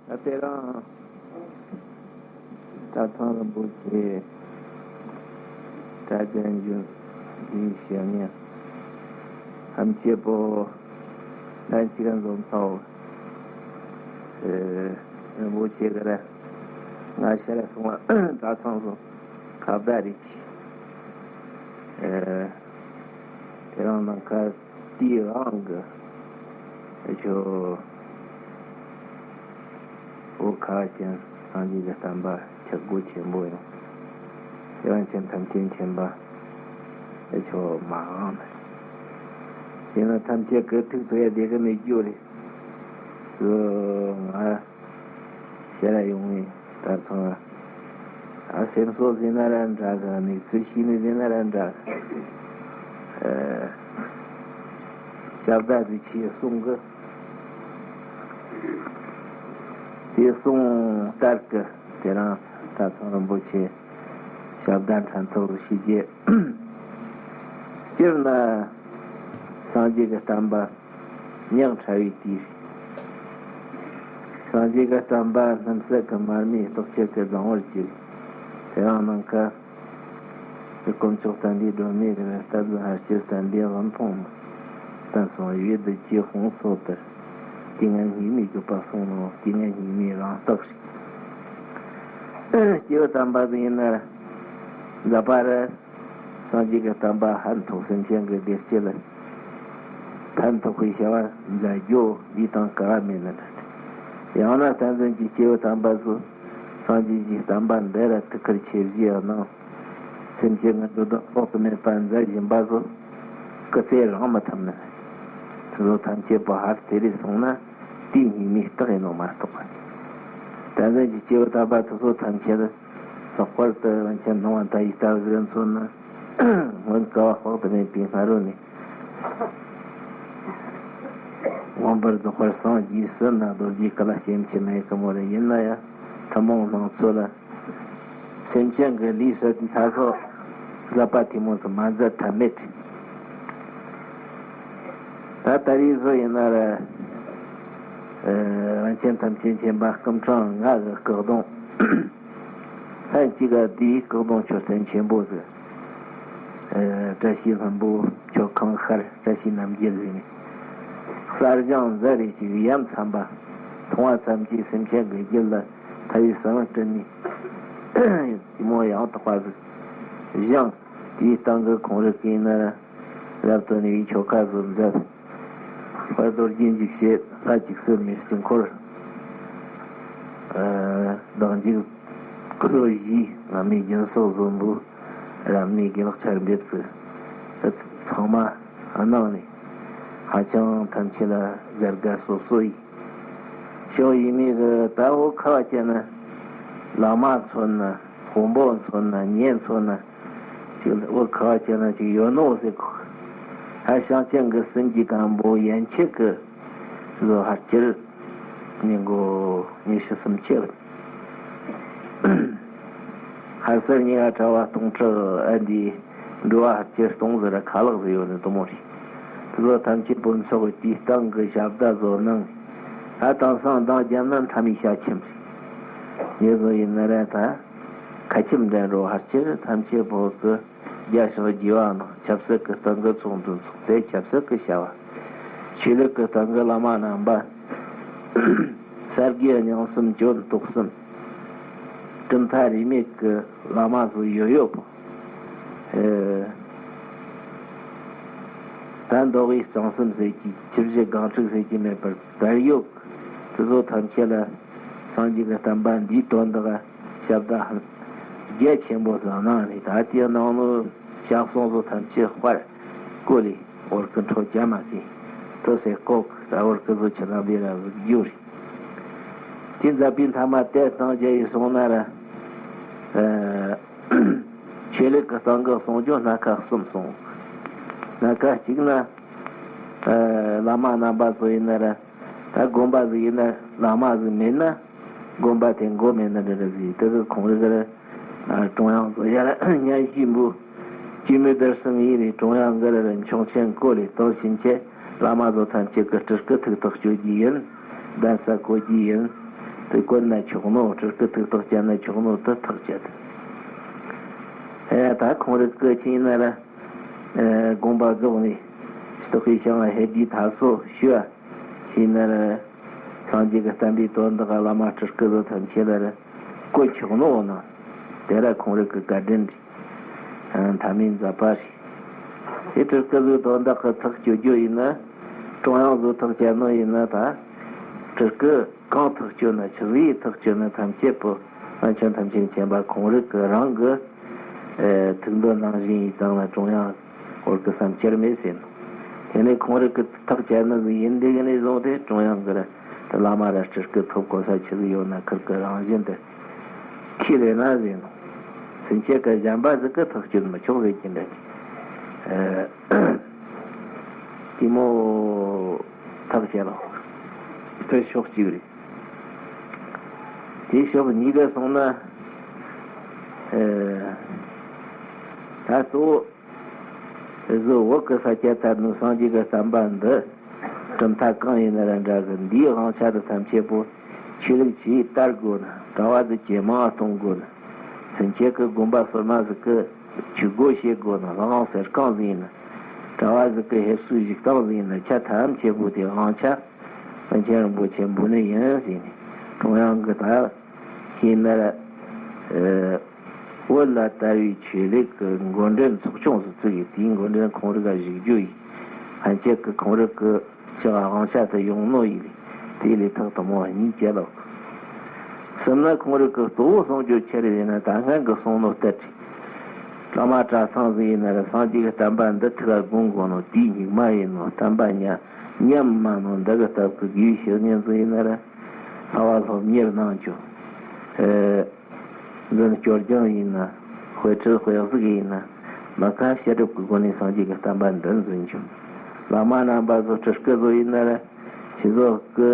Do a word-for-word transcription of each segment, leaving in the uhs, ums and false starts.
ད་དེ་རིང་གྲྭ་ཚང་རིན་པོ་ཆེ་གྲྭ་རྒན་གཞོན་འདིའི་བཤེས་གཉེན་ཐམས་ཅད་པོ་ལྷན་ཅིག་འཛོམས་ཚོགས་རིན་པོ་ཆེ་གི་ར་ང་ཤར་སོང་བ་གྲྭ་ཚང་སོང་ཁ་བརྡ་རེ་བྱས། དེ་རིང་ནངས་ཁ་དེའི་དབང་གིས་ཁྱོད་བོད་ཁ་བ་ཅན་སངས་རྒྱས་ཀྱི་བསྟན་པ་ཆག་སྒོ་ཆེན་པོ་ཡོང་། དེ་རིང་ཁྱེད་ཐམས་ཅད་མཁྱེན་པ་ཁྱོད་མ་འོངས་ཡིན་ན་ཐམས་ཅད་ཀྱི་ཐུགས་ཐུགས་ཡ་བདེ་གི་མེད་རྒྱུ་རེད། ང་ཤེས་ར་ཡོང་ངེས་ད་ཚང་ཨ་སེམས་གསོ་ཟིན་ན་ར་འདྲ་གི་མིག་ཚུལ་ཤེས་ནི་ཟིན་ན་ར་འདྲ་གི་ཞབས་བརྡ་རེ་ཆེ་གསུང་གི་དེ་གསུང་ལྟར་གི་དེ་རིང་ད་ཚང་རིན་པོ་ཆེ་ཞབས་བརྡ་ཕྲན་ཚོགས་སུ་ཞུས་རྗེས། སྤྱིར་ན་སངས་རྒྱས་ཀྱི་བསྟན་པ་ཉག་ཕྲ་བའི་དུས། སངས་རྒྱས་ཀྱི་བསྟན་པ་སྣུམ་ཟད་ཀྱི་མར་མེ་སྟོབས་ཆེ་གི་གཙང་བོར་གྱུར། དེ་ཡང་ནང་ཁ་དཀོན་མཆོག་བསྟན་པའི་སྒྲོན་མེ་རེ་བའི་སྟབས་ལ་ཧར་སྐྱེས་བསྟན་པའི་དབང་ཕོངས་མ། བསྟན་སྲུང་བའི་བདུད་ཀྱི་དཔུང་སོགས་དེར། དུས་ངན་སྙིགས་མའི་སྐྱོབ་པ་གསུང་ནོ། དུས་ངན་སྙིགས་མའི་རང་རྟགས་རེད། སྐྱེས་བུ་དམ་པ་ཟིག་ཡིན་ན་མཛད་པ་རེད། སངས་རྒྱས་ཀྱི་བསྟན་པ་ཕན་ཐོགས་སེམས་ཅན་གྱི་བདེ་སྐྱིད་ལ་ཕན་ཐོགས་པའི་བྱ་བ་མཛད་རྒྱུ་འདི་དང་ག་བ་མེད་ནི་འདྲ། ཡང་ན་བསྟན་འཛིན་གྱི་སྐྱེས་བུ་དམ་པ་ཚོ་སངས་རྒྱས་ཀྱི་བསྟན་པ་འདི་ར་ཐུགས་ཁུར་ཆེ་བཞེས་གནང་། སེམས་ཅན་གྱི་འགྲོ་དོན་དཔག་ཏུ་མེད་པ་མཛད་བཞིན་པ་ཚོ་སྐུ་ཚེ་རིང་མི་ཐུབ་ནི། དེ་ཚོ་ཐམས་ཅད་པོ་ཧར་དེ་རེ་སོང་ན་དུས་སྙིགས་མའི་རྟགས་ཡིན་ནོ་མ་གཏོགས། བསྟན་འཛིན་གྱི་སྐྱེས་བུ་དམ་པ་དེ་ཚོ་ཐམས་ཅད་ལྷག་པར་དུ་རིན་ཆེན་སྣང་བ་མཐའ་ཡས་ལྟ་བུ་ཟིག་མཚོན་ན། སྔོན་བསྐལ་པ་དཔག་ཏུ་མེད་པའི་སྔ་རོལ་ནས། མངོན་པར་རྫོགས་པར་སངས་རྒྱས་ཟིན་ན་རྡོ་རྗེ་ཀུན་ལ་སྐྱེ་འཆི་མེད་གི་མོ་རེད། ཡིན་ན་ཡང་ཐུན་མོང་སྣང་ཚུལ་ལ་སེམས་ཅན་གྱི་ལུས་ཟད་དུས་ད་གཟོད་མཛད་པ་ཐུན་མོང་དུ་མ་མཛད་ཐབས་མེད། ད་ད་རེས་བཟོ་ཡིན་ན་ར། རིན་ཆེན་ཐམས་ཅད་མཁྱེན་པ་སྐུ་ཕྲེང་ལྔ་གི་སྐུ་གདུང་། ལྷན་ཅིག་ག་དེའི་སྐུ་གདུང་མཆོད་རྟེན་ཆེན་པོ་ཟིག་བཀྲ་ཤིས་ལྷུན་པོ་མཆོད་ཁང་ཤར་བཀྲ་ཤིས་རྣམ་རྒྱལ་ཟེར་ནས། གསར་བཞེངས་མཛད་རེ་ཅིག་ཡ་མཚན་པ། མཐོང་བ་ཙམ་གྱིས་སེམས་ཅན་གྱི་རྒྱུད་ལ་ཐལ་བའི་གསང་བ་སྤྲིན་ནས། ཞིབ་མོ་ཡང་དག་པ་ཟིག་བཞེངས། དེའི་སྟེང་གི་ཁོང་རི་གི་ན་རབ་ཏུ་གནས་པའི་ཆོ་ག་བཟོ་མཛད། དཔལ་རྡོ་རྗེ་འཇིགས་བྱེད་ལྷ་བཅུ་གསུམ་མའི་དཀྱིལ་འཁོར། བདག་འཇུག་སྐུ་གཟུགས་བཞིའི་བླ་མའི་སྦྱིན་སོགས་བཟོ་འབུལ་རབ་གནས་དགེ་ལེགས་ཆར་འབེབས་སུ་ཚང་མ་གནང་ནས། ཧ་ཅང་ཐམས་ཅད་ལ་དགའ་དགའ་སོ་སོ་ཡིས། ཞོ་ཡིན་མིན་གི་ད་འོ་ཁ་བ་ཅན་ན་བླ་མ་མཚོན་ན་དཔོན་པོ་མཚོན་ན་ཉེ་མཚོན་ན་ཅིག་འོ་ཁ་བ་ཅན་ན་ཅིག་ཡོད་ནོ་ཟེར་གོ། ཧ་ཤང་ཅན་གི་སེམས་ཀྱི་གང་པོ་ཡན་ཆད་གི་བཟོ་ཧར་ཅིར་ཉིན་གོ་ཉི་ཤུ་སུམ་ཅུ། ཧར་སར་ཉི་ཧ་ཕྲ་བ་སྟོང་ཕྲག་ཨ་འདི་འགྲོ་བ་ཧར་ཅིར་སྟོང་ཟེར་ར་ཁ་ལག་ཟེར་ཡོད་ནི་དུ་མོ་རེད། དེ་ཚོ་ཐམས་ཅད་པོ་ཚོགས་དེའི་སྟེང་གི་ཞབས་བརྡ་བཟོ་གནང་། ད་དེང་སང་མདང་རྒྱབ་ན་མཐའ་མའི་ཞལ་ཆེམས་རེད། ངེད་ཚོ་ཡིན་ན་ར་ད་ཁ་ཆེམས་འདྲ་འགྲོ་ཧར་ཅིར་ཐམས་ཅད་པོ་གི་རྒྱ་ཞང་རྒྱས་པ་ནང་ཆབ་སྲིད་ཀྱི་སྟེང་གི་ཚོགས་འདུ་འཚོགས་ཏེ་ཆབ་སྲིད་ཀྱི་བྱ་བ། ཆོས་ལུགས་ཀྱི་སྟེང་གི་བླ་མ་རྣམ་པ། གསེར་གྱི་སྙིང་གསུམ་གྱོན་ཏོག་གསུམ། གྲུབ་མཐའ་རིས་མེད་ཀྱི་བླ་མ་ཚོ་ཡོད་ཡོད་པོ། ད་མདོ་དབུས་གཙང་གསུམ་ཟེར་གྱི་ཆུ་བཞི་སྒང་དྲུག་ཟེར་གྱི་མེད་པར་དར་ཡོད། དེ་ཚོ་ཐམས་ཅད་ལ་སངས་རྒྱས་ཀྱི་བསྟན་པ་འདིའི་དོན་དག་ཞབས་བརྡ་རྒྱ་ཆེན་པོ་བཟང་གནང་རེད། ད་དེའི་ནང་ལོ་ཞག་སོང་ཚོ་ཐམས་ཅད་དཔར་བཀོད་ལས་བོར་གི་འཕྲོ་རྒྱ་མ་ཟིན་དུ་ཟེར་ལྐོག་ད་བོར་གི་བཟོ་ཆུ་ནང་ལས་ར་གཟིགས་རྒྱུ་རེད། དེ་མཛད་པའི་མཐའ་མ་དེ་དང་རྒྱ་ཡིས་སོང་ན་ར། ཆོས་ལུགས་ཀྱི་སྟེང་གི་གསུང་རྒྱུ་སྣ་ཁ་གསུམ་སོང་། སྣ་ཁ་གཅིག་ན། བླ་མ་རྣམ་པ་ཚོ་ཡིན་ན་ར། ད་དགོན་པ་ཟིག་ཡིན་ན་བླ་མ་ཟིག་མེད་ན། དགོན་པ་དེ་མགོ་མེད་ན་འདྲ་འདྲ་ཟིག་དེ་གི་ཁོང་རིགས་ར། ཀྲུང་དབྱང་ཚོ་ཡར་སྙན་ཞུ་འབུལ། སྐྱེས་མོས་དར་སང་ཡིན་རེད། ཀྲུང་དབྱང་གི་ར་འཆོང་ཆེན་བཀོད་ལས་གཏོང་ཕྱིན་ཆད་བླ་མ་ཚོ་ཐམས་ཅད་ཀྱི་སྤྲུལ་སྐུ་ཐུགས་ཐག་གཅོད་རྒྱུ་ཡིན། གདན་ས་བཀོད་རྒྱུ་ཡིན། དེ་བཀོད་ན་ཆོག་ནོ། སྤྲུལ་སྐུ་ཐུགས་ཐག་བཅད་ན་ཆོག་ནོ། དེ་ཐག་བཅད་དེ། ཨེ་ད་ཁོང་རིགས་ཀྱི་ཆི་ཡིན་ན་ར། ཨེ་དགོངས་པ་རྫོགས་ནས་སྟོད་ཤུལ་ཤང་ཧེ་ཌི་ཐ་སོ་ཞུ་བ་ཆི་ཡིན་ན་ར། སངས་རྒྱས་ཀྱི་བསྟན་པའི་དོན་དག་བླ་མ་སྤྲུལ་སྐུ་ཚོ་ཐམས་ཅད་ལ་ར་བཀོད་ཆོག་ནོ་ན། དེ་ར་ཁོང་རིགས་ཀྱི་བཀའ་དྲིན་རེད། མཐའ་མའི་མཛད་པ་རེད། དེ་སྤྲུལ་སྐུ་ཚོའི་དོན་དག་གི་ཐག་གཅོད་རྒྱུ་ཡིན་ན། ཀྲུང་དབྱང་ཚོ་ཐག་བཅད་ནོ་ཡིན་ན། ད་སྤྲུལ་སྐུ་གང་ཐག་གཅོད་ན། ཆི་ཟིག་ཡིས་ཐག་གཅོད་ན། ཐམས་ཅད་པོ་ང་ཆོ་ཐམས་ཅད་མཁྱེན་པ་ཁོང་རིགས་ཀྱི་རང་གི་ཨེ་ཐུགས་འདོད་ནང་བཞིན་ཡིན་དང་ལ། ཀྲུང་དབྱང་འོར་གི་བསམ་འཆར་མེད་ཟེར་ནོ། དེ་ནས་ཁོང་རིགས་ཀྱི་ཐག་བཅད་ནི་ཟིག་ཡིན་དེ་གི་ནས་བཟུང་སྟེ། ཀྲུང་དབྱང་གི་ར་དེ་བླ་མ་ར་སྤྲུལ་སྐུ་ཐོབ་གོ་ས་ཆི་ཟིག་ཡོད་ན་ཁུར་གི་རང་བཞིན་དེ་ཁས་ལེན་ན་ཟེར་ནོ། སེམས་ཅན་གྱི་གཞན་པ་ཟིག་གི་ཐག་གཅོད་མི་ཆོག་ཟེར་གྱི་འདྲ། ཨེ་དེ་མོ་ཐག་བཅད་ལོ། དེ་ཕྱོགས་གཅིག་རེད། དེ་ཕྱོགས་གཉིས་ཀ་སོང་ན། ཨེ་ད་གཙོ་བོ་བཟོ་བོད་ཀྱི་ས་སྐྱ་དར་ནོ་སངས་རྒྱས་ཀྱི་བསྟན་པ་འདི། གྲུབ་མཐའ་གང་ཡིན་ན་ར་འདྲ་གི། འདིའི་དབང་ཆ་དེ་ཐམས་ཅད་པོ་ཆོས་ལུགས་ཀྱིས་དར་དགོས་ན། གྲྭ་བ་ཟིག་ཇེ་མང་གཏོང་དགོས་ན། སེམས་ཅན་གྱི་དགོན་པ་སོ་མ་ཟིག་གི་ཆོས་སྒོ་ཕྱེ་དགོས་ན། ལྷ་ཁང་གསར་ཁང་ཟིག་ཡིན་ན། གྲྭ་བ་ཟིག་གི་ཕེབས་བསུའི་བཞུགས་སྟངས་ཟིག་ཡིན་ན། ཆ་ཐམས་ཅད་པོ་དེ་དབང་ཆ་པཎ་ཆེན་རིན་པོ་ཆེ་འབུལ་ནི་ཡིན་ཟེར་ནས། ཀྲུང་དབྱང་གི་ད་ཤེས་ན་ར། ཨེ་བོད་ལ་དར་བའི་ཆོས་ལུགས་ཀྱི་འགོ་འདྲེན་ཚོགས་ཆུང་ཟིག་བཙུགས་ཡོད། དེའི་འགོ་འདྲེན་ཁོང་རིགས་ལ་བཞུགས་རྒྱུ་ཡིན། ཕན་ཆད་ཀྱི་ཁོང་རིགས་ཀྱི་ཕྱག་དབང་ཆ་དེ་ཡོང་ནོ་ཡིན། དེ་ལས་ཐག་དེ་མོ་གཉིས་བཅད་ལོ། གསུམ་ན་ཁོང་རིགས་ཀྱི་གཙོ་བོ་གསུང་རྒྱུ་ཆི་རེད་ཟེར་ན། ད་སྔོན་གྱི་གསུང་ནོ་ལྟར་རེད། བླ་མ་གྲྭ་ཚང་ཟིག་ཡིན་ན་ར། སངས་རྒྱས་ཀྱི་བསྟན་པ་འདི་ཐུགས་ལ་དགོངས་དགོས་ནོ། དེའི་སྙིགས་མ་ཡིན་ནོ། བསྟན་པ་ཉམས་ཉམས་མ་ནོ། འདི་གི་སྟབས་ཀྱིས་དགེ་བའི་བཤེས་གཉེན་ཚོ་ཡིན་ན་ར། ལྷ་བ་སློབ་གཉེར་གནང་རྒྱུ། ཨེ་འཛིན་སྐྱོར་སྦྱང་ཡིན་ན། དཔེ་ཁྲིད་དཔེ་གཟིགས་ཡིན་ན། མི་ཁ་བཤད་སྒྲུབ་ཀྱི་སྒོ་ནས་སངས་རྒྱས་ཀྱི་བསྟན་པ་འདི་འཛིན་རྒྱུ། བླ་མ་རྣམ་པ་ཚོ་སྤྲུལ་སྐུ་ཚོ་ཡིན་ན་ར། ཁྱེད་ཚོ་གི་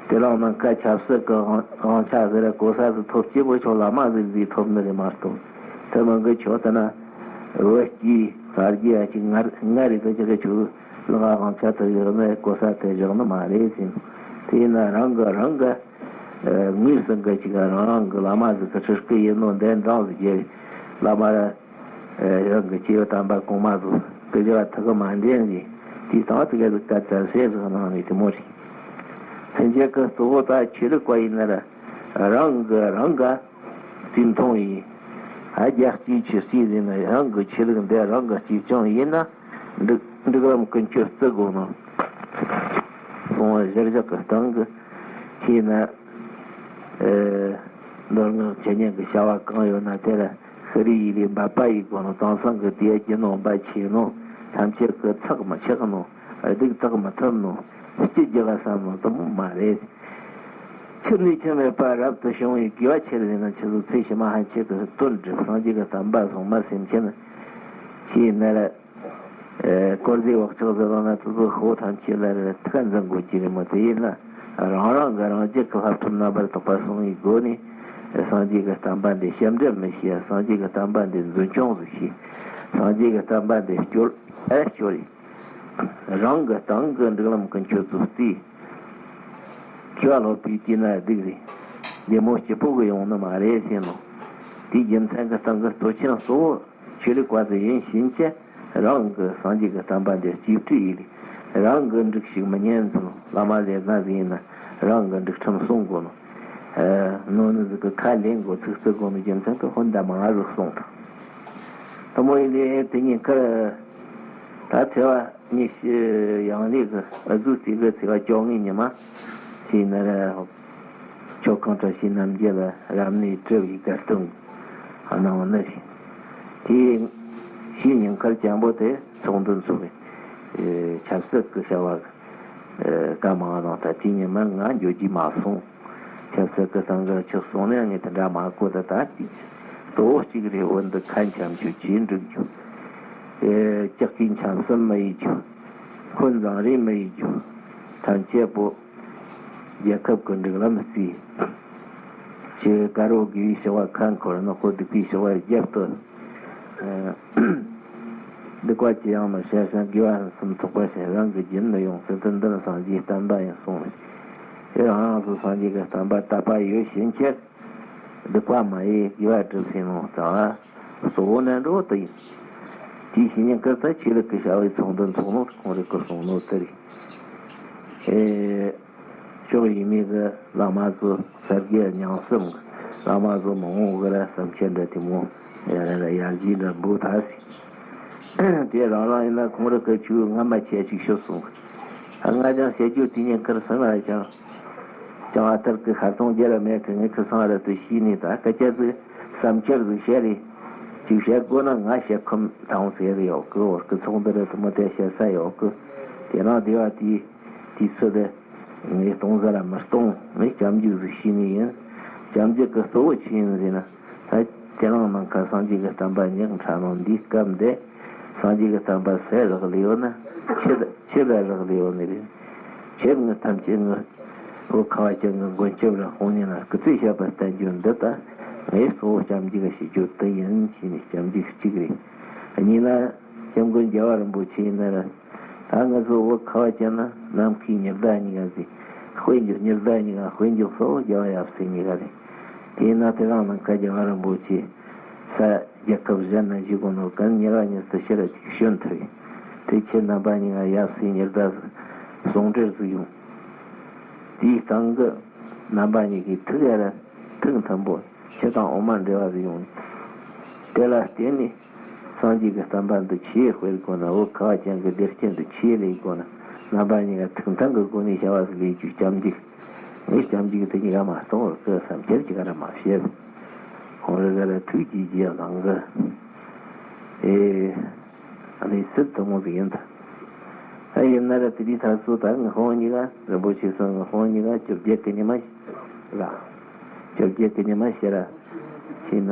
དེ་རིང་ནངས་ཀ་ཆབ་སྲིད་ཀྱི་དབང་དབང་ཆ་ཟེར་ར་གོ་ས་ཟིག་ཐོབ་སྐྱེ་བོ་ཆོག་བླ་མ་ཟིག་ཟིག་ཐོབ་ནི་རེད་མ་གཏོགས། དེ་མིན་གི་ཆོག་ད་ན་བོད་སྐྱིད་ས་རྒྱ་ཅིག་ང་ང་རེད་དེ་ཅིག་གི་ཆོག་ལག་དབང་ཆ་དེ་བཞག་ནི་གོ་ས་དེ་བཞག་ནི་མ་རེད་ཟེར། དེ་ཡིན་ན་རང་གི་རང་གི་ཨ་དངོས་སུ་འགལ་གཅིག་རང་རང་གི་བླ་མ་ཟིག་གི་སྤྲུལ་སྐུ་ཡིན་ནོ་འདྲ་འདྲ་ཟིག་རྒྱལ་བླ་མ་ར་ཨ་རང་གི་སྐྱེས་བུ་དམ་པ་གོང་མ་ཚོ་སྐུ་བཞི་ལ་ཐུག་གི་མ་འདྲེན་ཟིག་དེའི་སྟེང་ཚིག་ག་ཟིག་ག་བཙལ་སེ་ཟིག་གནང་ནས་དེ་མོ་རེད། སེམས་ཅན་གི་གཙོ་བོ་ད་ཆོས་ལུགས་པ་ཡིན་ན་ར་རང་གི་རང་ག་བཙུན་མཐོང་ཡིན། ཨ་རྒྱལ་གཅེས་ཆོས་གཅེས་ཟེར་ན་རང་གི་ཆོས་ལུགས་འདི་རང་གི་གཅེས་སྐྱོང་ཡིན་ན། འབྲུག་འབྲུག་ལམ་ཀུན་སྤྱོད་བརྩི་དགོས་ནོ། གསུང་བ་གཞིར་བཞག་གི་སྟེང་གི་ཆེས་ན། ཨེ་མདོ་སྔགས་འཆད་ཉན་གི་བྱ་བ་གང་ཡོད་ན་དེ་ལ་ཤི་རི་ཡི་ལས་འབད་པ་ཡི་དགོས་ནོ། དེང་སང་གི་དེ་རྒྱུ་ནོ་འབད་ཆེ་ནོ། ཐམས་ཅད་གི་ཚགས་མི་ཆགས་ནོ། སྡིག་དག་མི་ཐུབ་ནོ། སྐྱིད་རྒྱུ་ལ་བསམ་ནོ་དེ་མོ་མ་རེད། ཁྱིམ་ནས་ཁྱིམ་མེད་པར་རབ་ཏུ་བྱུང་བའི་དགེ་བ་ཆེར་ལས་ན། ཁྱེད་ཚོ་ཚེ་ཕྱི་མ་ཕན་ཆད་དུ་དོན་འགྲུབ། སངས་རྒྱས་ཀྱི་བསྟན་པ་སྲུང་མ་སེམས་ཅན་ཞེས་ནི་ར། ཨེ་དཀོར་ཟས་བག་ཆགས་ཟེར་བ་ན་དེ་ཚོ་ཤོ་ཐམས་ཅད་ལ་ར་ཐུགས་འཛིན་དགོས་ཀྱི་རེད་མོ། དེ་ཡིན་ན་རང་རང་གི་རང་རྒྱུད་ཀྱི་བསླབ་ཁྲིམས་རྣམ་པར་དག་པ་སྲུང་བའི་སྒོ་ནས་སངས་རྒྱས་ཀྱི་བསྟན་པ་འདི་ཞབས་འདྲེན་མི་བྱེད། སངས་རྒྱས་ཀྱི་བསྟན་པ་འདི་འཛིན་སྐྱོང་ཟིག་བྱེད། སངས་རྒྱས་ཀྱི་བསྟན་པ་འདི་སྐྱོར་ཨེ་སྐྱོར་ཡིན། རང་གི་སྟེང་གི་འབྲུག་ལམ་ཀུན་སྤྱོད་ཚོ་རྩིས། མཁས་པ་སློབ་པའི་དུས་ན་སྡིག་རེད། བདེ་མོ་སྐྱིད་པོ་གི་ཡོང་ནི་མ་རེད་ཟེར་ནོ། དེའི་རྒྱུ་མཚན་གི་སྟེང་གི་གཙོ་ཆེན་གཙོ་བོ་ཆོས་ལུགས་པ་ཚོ་ཡིན་ཕྱིན་ཆད་རང་གི་སངས་རྒྱས་ཀྱི་བསྟན་པ་འདི་གཅེས་སྤྲས་ཡིན། རང་གི་འབྲུག་ཞུགས་མི་ཉན་ཚུལ། བླ་མ་ལས་ཀ་ཟིག་ཡིན་ན་རང་གི་འབྲུག་ཁྲིམས་སྲུང་དགོས་ནོ། ཨ་ནོ་ནི་ཟིག་གི་ཁ་ལེན་དགོས་ཚིག་རྩི་དགོས་ནོ་རྒྱུ་མཚན་གི་ཧོན་ད་མང་ཟིག་གསུངས་དང་། དེ་མོ་ཡིན་དེ་དེ་ཉིན་ཁར་ད་ཚེ་བ། ཉི་ཤུ་ཡང་ལེགས་ཀྱི་ཨ་ཟུག་ཙི་གི་ཚེས་པ་བཅོ་ལྔའི་ཉི་མ་ཞིག་ན་ར། ཆོས་ཁང་བཀྲ་ཤིས་རྣམ་རྒྱལ་ལ་རབ་གནས་གྲུབ་པའི་དགའ་སྟོན་གནང་བ་ནི་རེད། དེའི་ཕྱི་ཉིན་ཁར་སྤྱང་པོ་དེ་ཚོགས་འདུ་འཚོགས་པའི་ཆབ་སྲིད་ཀྱི་བྱ་བ་བཀའ་མང་གནང་། ད་དེའི་ཉི་མ་ང་འགྱོ་རྒྱུ་མ་སོང་། ཆབ་སྲིད་ཀྱི་སྟེང་གི་ཆགས་སོང་ནས་ངས་དེ་འདྲ་མ་གོ། ད་ད་གཙོ་བོ་གཅིག་རེད། བོད་འདི་ཁ་འཆམ་རྒྱུ། ཇུས་འགྲིག་རྒྱུ། ཨེ་ལྕགས་ཀྱི་འཆམ་གསུམ་མི་ཡིན་རྒྱུ། འཁོན་འཛིང་རེས་མི་ཡིན་རྒྱུ། ཐམས་ཅད་པོ་རྒྱལ་ཁབ་ཀྱི་སྒྲིག་ལམ་རྩིས། ཆེས་དགའ་རོགས་དགེ་བའི་བྱ་བ་ཁ་འཁོར་ནག་པོ་སྡིག་པའི་བྱ་བ་རྒྱབ་སྟོན། ཨེ་སྡིག་པ་ཅི་ཡང་མི་བྱ་ཞིང་། དགེ་བ་ཕུན་སུམ་ཚོགས་པར་བྱ། རང་གི་རྒྱུན་མི་ཡོང་ཟེར། དོན་འདི་ནི་སངས་རྒྱས་བསྟན་པ་ཡིན་གསུངས། དེ་རང་རང་སོ་སངས་རྒྱས་ཀྱི་བསྟན་པ་དད་པ་ཡོད་ཕྱིན་ཆད། སྡིག་པ་མ་ཡེ་དགེ་བ་སྒྲུབ་ཟེར་ནོ་དང་། གཙོ་བོ་ནི་འགྲོ་དེ་ཡིན། དེའི་ཕྱི་ཉིན་ཁར་ད་ཆོས་ལུགས་ཀྱི་བྱ་བའི་ཚོགས་འདུ་འཚོགས་ནོ་ཁོང་རང་གིས་གསུངས་ནོ་དེ་རེད། ཨེ། ཕྱོགས་ཡས་མས་ཀྱི་བླ་མ་ཚོ་སེར་སྐྱའི་རྙིང་གསུམ་གྱི་བླ་མ་ཚོ་མང་བོ་གིས་ར་བསམ་འཆར་འདྲ་དེ་མོ་ཡར་ར་ཡར་རྒྱས་འདྲ་འབུལ་ཐལ་ཟེར། དེ་རང་རང་ཡིན་ན་ཁོང་རང་གིས་ཆོས་སྔ་མ་ཆེ་ཅིག་ཤོད་སོང་། ད་ང་ཅང་བཤད་རྒྱུ་དེ་ཉིན་ཁར་སེམས་ལ་ཅང་ཅང་ཨ་ཐར་གྱི་ཁ་ཐོང་རྒྱ་ར་མེད་གི། ངས་ཁ་སང་ར་དུ་ཤེས་ནས་ད་སྐད་ཆ་ཟིག་བསམ་འཆར་ཟིག་བཤད་རེད། ཅིག་བཤད་དགོས་ན་ང་བཤད་ཁོམ་དང་ཟེར་གི་ཡོད་གི། འོར་གི་ཚོགས་འདུ་ར་དུ་མོ་དེ་བཤད་ས་ཡོད་གི། དེ་རང་སྡེ་བ་དེའི་དུས་ཚོད་དེ་ངས་གཏོང་ས་ར་མི་གཏོང་། ངས་སྐྱབས་འཇུག་ཟིག་ཤེས་ནི་ཡིན། སྐྱབས་འཇུག་གི་གཙོ་བོ་ཆི་ཡིན་ཟེར་ན། ད་དེ་རིང་ནངས་ཁ་སངས་རྒྱས་ཀྱི་བསྟན་པ་ཉག་ཕྲ་ནོ་འདིའི་སྐབས་འདི། སངས་རྒྱས་ཀྱི་བསྟན་པ་སུས་རག་ལས་ཡོད་ན། ཆི་ཆི་ལ་རག་ལས་ཡོད་ནི་རེད། ཆི་ངི་ཐམས་ཅད་ངི་བོད་ཁ་བ་ཅན་གྱི་མགོན་སྐྱབས་ར་དཔུང་གཉེན་ལ་སྐུ་ཚེ་ཞབས་པད་བརྟན་རྒྱུ་འདི་ད་ངའི་གཙོ་བོ་སྐྱབས་འཇུག་གི་བྱེད་རྒྱུ་དེ་ཡིན་ཞེས་ནས། སྐྱབས་འཇུག་གཅིག་རེད། གཉིས་ན་སྐྱབས་མགོན་རྒྱལ་བ་རིན་པོ་ཆེ་ཡིན་ན་ར། ད་ང་ཚོ་བོད་ཁ་བ་ཅན་ན་ནམ་མཁའི་ཉི་ཟླ་གཉིས་ཀ་ཟིག་དཔེ་འཇོག་ཉི་ཟླ་གཉིས་ཀ་དཔེ་འཇོག་སོགས་རྒྱལ་བ་ཡབ་སྲས་གཉིས་ཀ་རེད། དེས་ན་དེ་རིང་ནངས་ཁ་རྒྱལ་བ་རིན་པོ་ཆེ་ས་རྒྱལ་ཁབ་གཞན་ན་བཞུགས་གོ་ནོ་གན་ཉེ་ར་ཉེ་སྟེ་ཕྱིར་ར་ཅིག་བྱོན་ཐུབ་ཡོད། དེ་ཁྱེད་རྣམ་པ་གཉིས་ཀ་ཡབ་སྲས་ཉི་ཟླ་ཟིག་ཟུང་འབྲེལ་ཟིག་ཡོང་། དེའི་སྟེང་གི་རྣམ་པ་གཉིས་ཀའི་ཐུགས་ཡ་ར་ཐུགས་མཐུན་པོ། ཆེ་དང་འོ་མ་འབྲེལ་བ་ཟིག་ཡོང་། དེ་ལ་བརྟེན་ནས། སངས་རྒྱས་ཀྱི་བསྟན་པ་འདི་ཆོས་སྤེལ་དགོས་ན། བོད་ཁ་བ་ཅན་གྱི་བདེ་སྐྱིད་འདི་ཆོས་ལས་དགོས་ན། རྣམ་པ་གཉིས་ཀ་ཐུགས་མཐུན་གྱི་སྒོ་ནས་བྱ་བ་ཟིག་ལས་རྒྱུ་སྐྱབས་འཇུག་ངས་སྐྱབས་འཇུག་དེ་གཉིས་ཀ་མ་གཏོགས་བར་གི་བསམ་འཆར་གཅིག་ར་མ་བཤད། ཁོང་རེ་ག་ར་ཐུགས་རྗེ་རྗེས་གནང་གི། ཨེ། ཨ་ནི་སྲིད་དུ་མོ་ཟིག་ཡིན་ད། ཨ་ཡིན་ན་ར་དེ་དུས་ད་སོ་ད་ངི་ཧོང་གཉིས་ཀ་རིན་པོ་ཆེ་སང་ངི་ཧོང་གཉིས་ཀ་བཅོ་བརྒྱད་ཀྱི་ཉི་མ་ར། བཅོ་བརྒྱད་ཀྱི་ཉི་མ་ཤི་ར་ཤི་ན།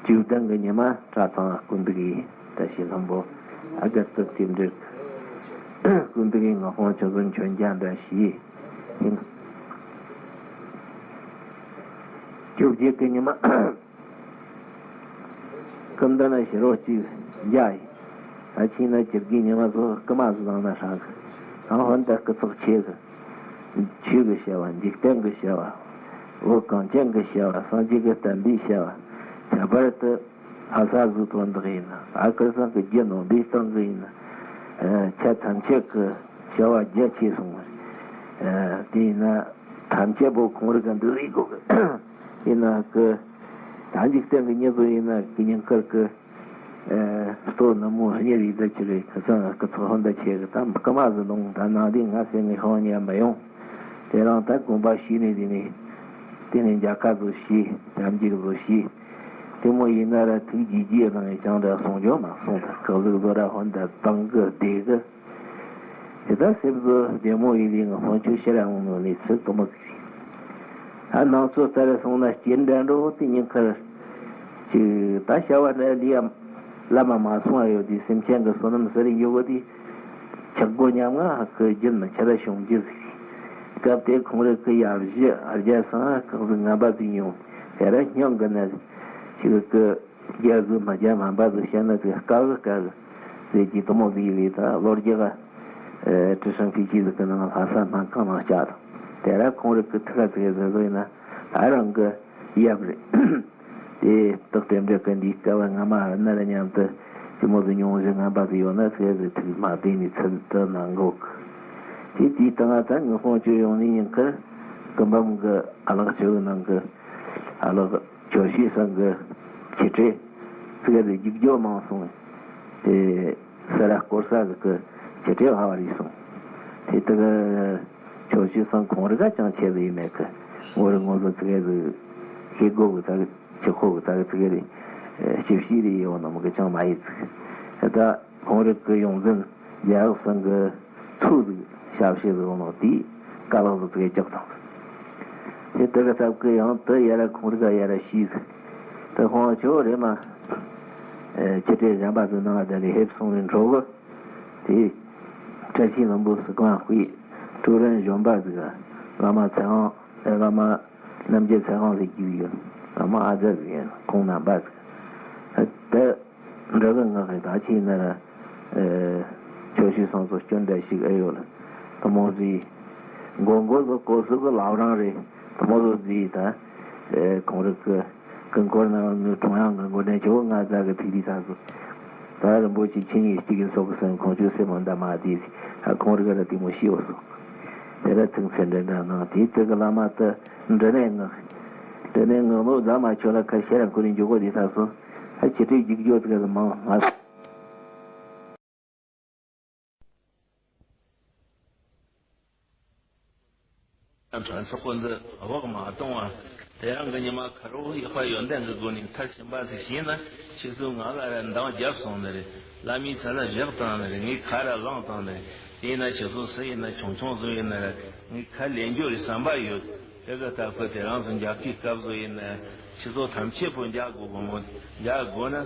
བཅུ་བདུན་གྱི་ཉི་མ་གྲྭ་ཚང་སྐུ་འདུག་ཡིན། བཀྲ་ཤིས་ལྷུན་པོ་ཨ་གར་ཏི་རྟེན་འབྲེལ་སྐུ་འདུག་ཡིན། ང་ཧོང་ཆོས་ཚོ་མཆོད་མཇལ་འདྲ་ཞིག་ཡིན། བཅོ་བརྒྱད་ཀྱི་ཉི་མ་སྐུ་མདུན་ན་ཕྱི་རོ་གཅིག་རྒྱ་ཡིན། ད་ཕྱིན་ན་སྤྱིར་གྱི་ཉི་མ་ཚོ་སྐུ་མ་ཟིག་བླངས་ན་ཧྲག་གི། ཨ་ཧོན་ད་སྐུ་ཚོགས་ཆེ་གི། ཆོས་ཀྱི་བྱ་བ། འཇིག་རྟེན་གྱི་བྱ་བ། བོད་གངས་ཅན་གྱི་བྱ་བ། སངས་རྒྱས་ཀྱི་བསྟན་པའི་བྱ་བ། ཁྱད་པར་དུ་ལྷ་ས་བཟོའི་དོན་དག་ཡིན་ན། ཨ་ཁུ་སང་གི་རྒྱུ་ནོར་འདིའི་སྟེང་གི་ཡིན་ན། ཨ། ཆ་ཐམས་ཅད་ཀྱི་བྱ་བ་རྒྱ་ཆེ་སོང་བ་རེད། ཨ། དེ་ཡིན་ན་ཐམས་ཅད་པོ་ཁོང་རིག་ག་འདུ་རིག་གོ་གི་ཡིན་ན་གི། ད་འཇིག་རྟེན་གྱི་མྱི་ཚོ་ཡིན་ན་གི་ཉིན་དཀར་གི། ཨ། ལྟོ་ནུབ་མོ་གཉིད་རིག་ད་ཆི་རེད། ཁ་སང་སྐུ་ཚོགས་ཧོན་ད་ཆེ་གི། ད་སྐུ་མ་ཟིག་ལོང་ད་ནང་དེ་ང་སེ་ངའི་ཧོང་ཉལ་མ་ཡོང་། དེ་རང་ད་དགོན་པ་ཤི་ནས་དེ་ནས་དེ་ནས་མཇལ་ཁ་བཟོ་ཤི། དམ་འཇུག་བཟོ་ཤི། དེ་མོ་ཡིན་ན་ར་ཐུགས་རྗེ་རྗེས་གནང་ཡི་ཅང་འདྲ་གསུང་རྒྱུ་མ་གསུང་ད། ཁག་ཟིག་བཟོ་ར་ཧོན་ད་དང་གི་བདེ་གི། དེ་ལྟར་སེམས་གསོ་བདེ་མོ་ཡིན་ལས་ང་ཧོན་ཆུ་ཤི་ར་འོང་ནོ་ནས་ཚུལ་དུ་མོ་ཟིག་རེད། ད་ནང་ཚོ་ལྟར་སོང་ན་སྐྱེ་འདྲ་འགྲོ་དེ་ཉིན་ཁར་ཅིག་ད་བྱ་བ་འདྲ་ལས་ཡ་བླ་མ་མ་སོང་བ་ཡོད་དུས་སེམས་ཅན་གྱི་བསོད་ནམས་ཟེར་ཡོད་གོ་དུས་ཆག་སྒོ་ཉམ་ང་ཧ་གི་རྒྱུན་མི་ཆད་ད་བྱུང་རྒྱུ་ཟིག་རེད། སྐབས་དེ་ཁོང་རང་གི་ཡབ་གཞི་རྒྱ་སང་ཁག་ཟིག་ངན་པ་ཟིག་ཡོང་། དེ་ར་སྙིང་གི་ན་ཅིག་གི་རྒྱ་བཟོ་མ་རྒྱ་མ་འབའ་བཟོ་བཤད་ན་ཅིག་དཀའ་གི་དཀའ་གི་ཟེར་གྱི་དུ་མོ་ཟིག་ཡིན་ལས། ད་ལོ་རྒྱུ་ག་ཀྲི་ཧྲང་ཕི་ཅི་ཟིག་གི་ནང་ལྷ་ས་སྨན་ཁང་ནང་བཅའ་དང་། དེ་ར་ཁོང་རང་གི་ཐུགས་ཀ་ཟིག་ཟེར་བཟོ་ཡིན་ན་ད་རང་གི་ཡབ་རེད། དེ་རྟགས་རྟེན་འབྲེལ་གི་འདིའི་སྐབས་ང་མ་ན་ར་མཉམ་དུ་དུ་མོ་ཟིག་མྱོང་བཞི་ངན་པ་ཟིག་ཡོད་ན་ཚེ་ཟིག་ཐུགས་མ་བདེ་ནས་ཚུལ་དུ་ནང་འགོག་གི། དེ་དུས་ད་ང་ད་ངི་ཧོང་ཆུ་ཡོང་ནས་ཉིན་ཁར་སྐུ་འབུམ་གི་ཨ་ལགས་ཆུ་ནང་གི་ཨ་ལགས། ཆོས་ཤེས་སང་གི་ཆེ་ཁྲེ་ཙི་གེ་རེ་རྒྱུག་རྒྱུ་མང་སོང་། དེ་སེ་ར་སྐོར་ས་ཟིག་གི་ཆེ་ཁྲེ་བ་བ་རེད་སོང་། དེ་དག་ཆོས་ཤེས་སང་ཁོང་རི་ག་ཅང་ཆེ་ཟིག་ཡིན་མེད་གི། ངོ་རི་ངོ་ཟིག་ཙི་གེ་ཟིག་ཤེས་དགོ་གི། ཙ་གི་ཆི་ཁོ་གི་ཙ་གི་ཙི་གེ་རེ་ཞིབ་ཞིབ་རེ་ཡོང་ནམ་གི་ཅང་མ་ཡིན་ཙི་གི། ད་ཁོང་རི་གི་ཡོང་འཛིན་རྒྱ་ཡག་སང་གི་ཚུགས་ཟིག་ཞབས་ཕྱི་ཟིག་ཡོང་ནོ་དེ་དཀའ་ལག་ཟིག་ཙི་གེ་རྒྱག་དང་། དེ་དེ་གི་སྟབས་ཀི་ཡང་དེ་ཡ་ར་ཁོང་རི་ག་ཡ་ར་ཤི་ཟིག། དེ་ཁོང་ཆོ་རེ་མ། ཨེ། ཆེ་ཁྲེ་གཞན་པ་ཟིག་ནང་ལ་དེ་ལས་ཧེབ་སོང་རིན་འགྲོ་གི། དེ་བཀྲ་ཤིས་ལྷུན་པོ་སི་ཀོང་དཔེ་ཀྲུའུ་རེན་གཞོན་པ་ཟིག་ག་བླ་མ་ཚེ་དབང་། ཨེ། བླ་མ་རྣམ་རྒྱལ་ཚེ་དབང་ཟེར་རྒྱུ་ཡོད། བླ་མ་ཨ་ཛ་ཟིག་ཡིན། ཁོང་རྣམ་པ་ཟིག་དེ། འདྲ་གི་ང་གི་ད་ཕྱིན་ན་ར། ཨེ། ཆོས་ཤེས་སང་སོ་སྐྱོན་འདྲ་ཞིག་ཨེ་ཡོད་ལ། དུ་མོ་ཟིག་ མགོ་མགོ་ཚོ་གོ་སོ་གི་ལབ་རང་རེད། དེ་མོ་ཚོ་ཟིག་ད། ཨེ་ཁོང་རང་གི་སྐུ་འཁོར་ནང་ནས་ཁྲོམ་ཡང་གི་འགོ་འདྲེན་ཆེ་བོ་ང་ཚ་གི་ཐིག་ལི་ཚ་ཚོ། ད་རིན་པོ་ཆེ་ཆིངས་ཡིག་གཅིག་གི་སོགས་གི་སེམས་ཁོང་ཆོས་སེམས་མ་འདའ་མ་དེ་ཟིག་ཨ་ཁོང་རང་གི་ར་དེ་མོ་ཤི་བོ་སོང་། དེ་ར་ཚིག་མཚན་འདྲ་འདྲ་གནང་དེ་དེ་གི་བླ་མ་དེ་འདྲི་ནས་ངག་འདྲི་ནས་ངག་མོ་རྫ་མ་ཆོད་ལ་ཁ་ཤས་རང་ཁོ་རང་འཇོག་གོ་དེ་ཚ་སོང་། ཨ་ཆེ་ཁྲི་རྒྱུག་འཇོག་དེ་གི་ལ་མང་ང་། ཕྲན་ཚོགས་པ་འདི་བག་མ་གཏོང་བ། དེ་རང་གི་ཉི་མ་ཁ་རོག་ཡག་པ་ཡོན་ཏན་གྱི་སྒོ་ནས་མཐར་ཕྱིན་པ་ཟིག་བྱས་ན་ཁྱེད་ཚོས་ང་ལ་ར་འདང་བརྒྱབ་སོང་ནི་རེད། བླ་མའི་ཚ་ལ་བཞག་བཏང་ནི་རེད། ངའི་ཁ་ར་བླངས་བཏང་ནི་རེད། དེས་ན་ཁྱེད་ཚོ་སུ་ཡིན་ན་ཆུང་ཆུང་ཚོ་ཡིན་ན་ར་ངའི་ཁ་ལེན་རྒྱུ་རེད་བསམ་པ་ཡོད། དེ་ག་ལྟ་བུ་དེ་རང་ཚོ་འཇག་གི་སྐབས་སུ་ཡིན་ན་ཁྱེད་ཚོ་ཐམས་ཅད་པོ་འཇག་དགོས་གོ་མོ། འཇག་དགོས་ན་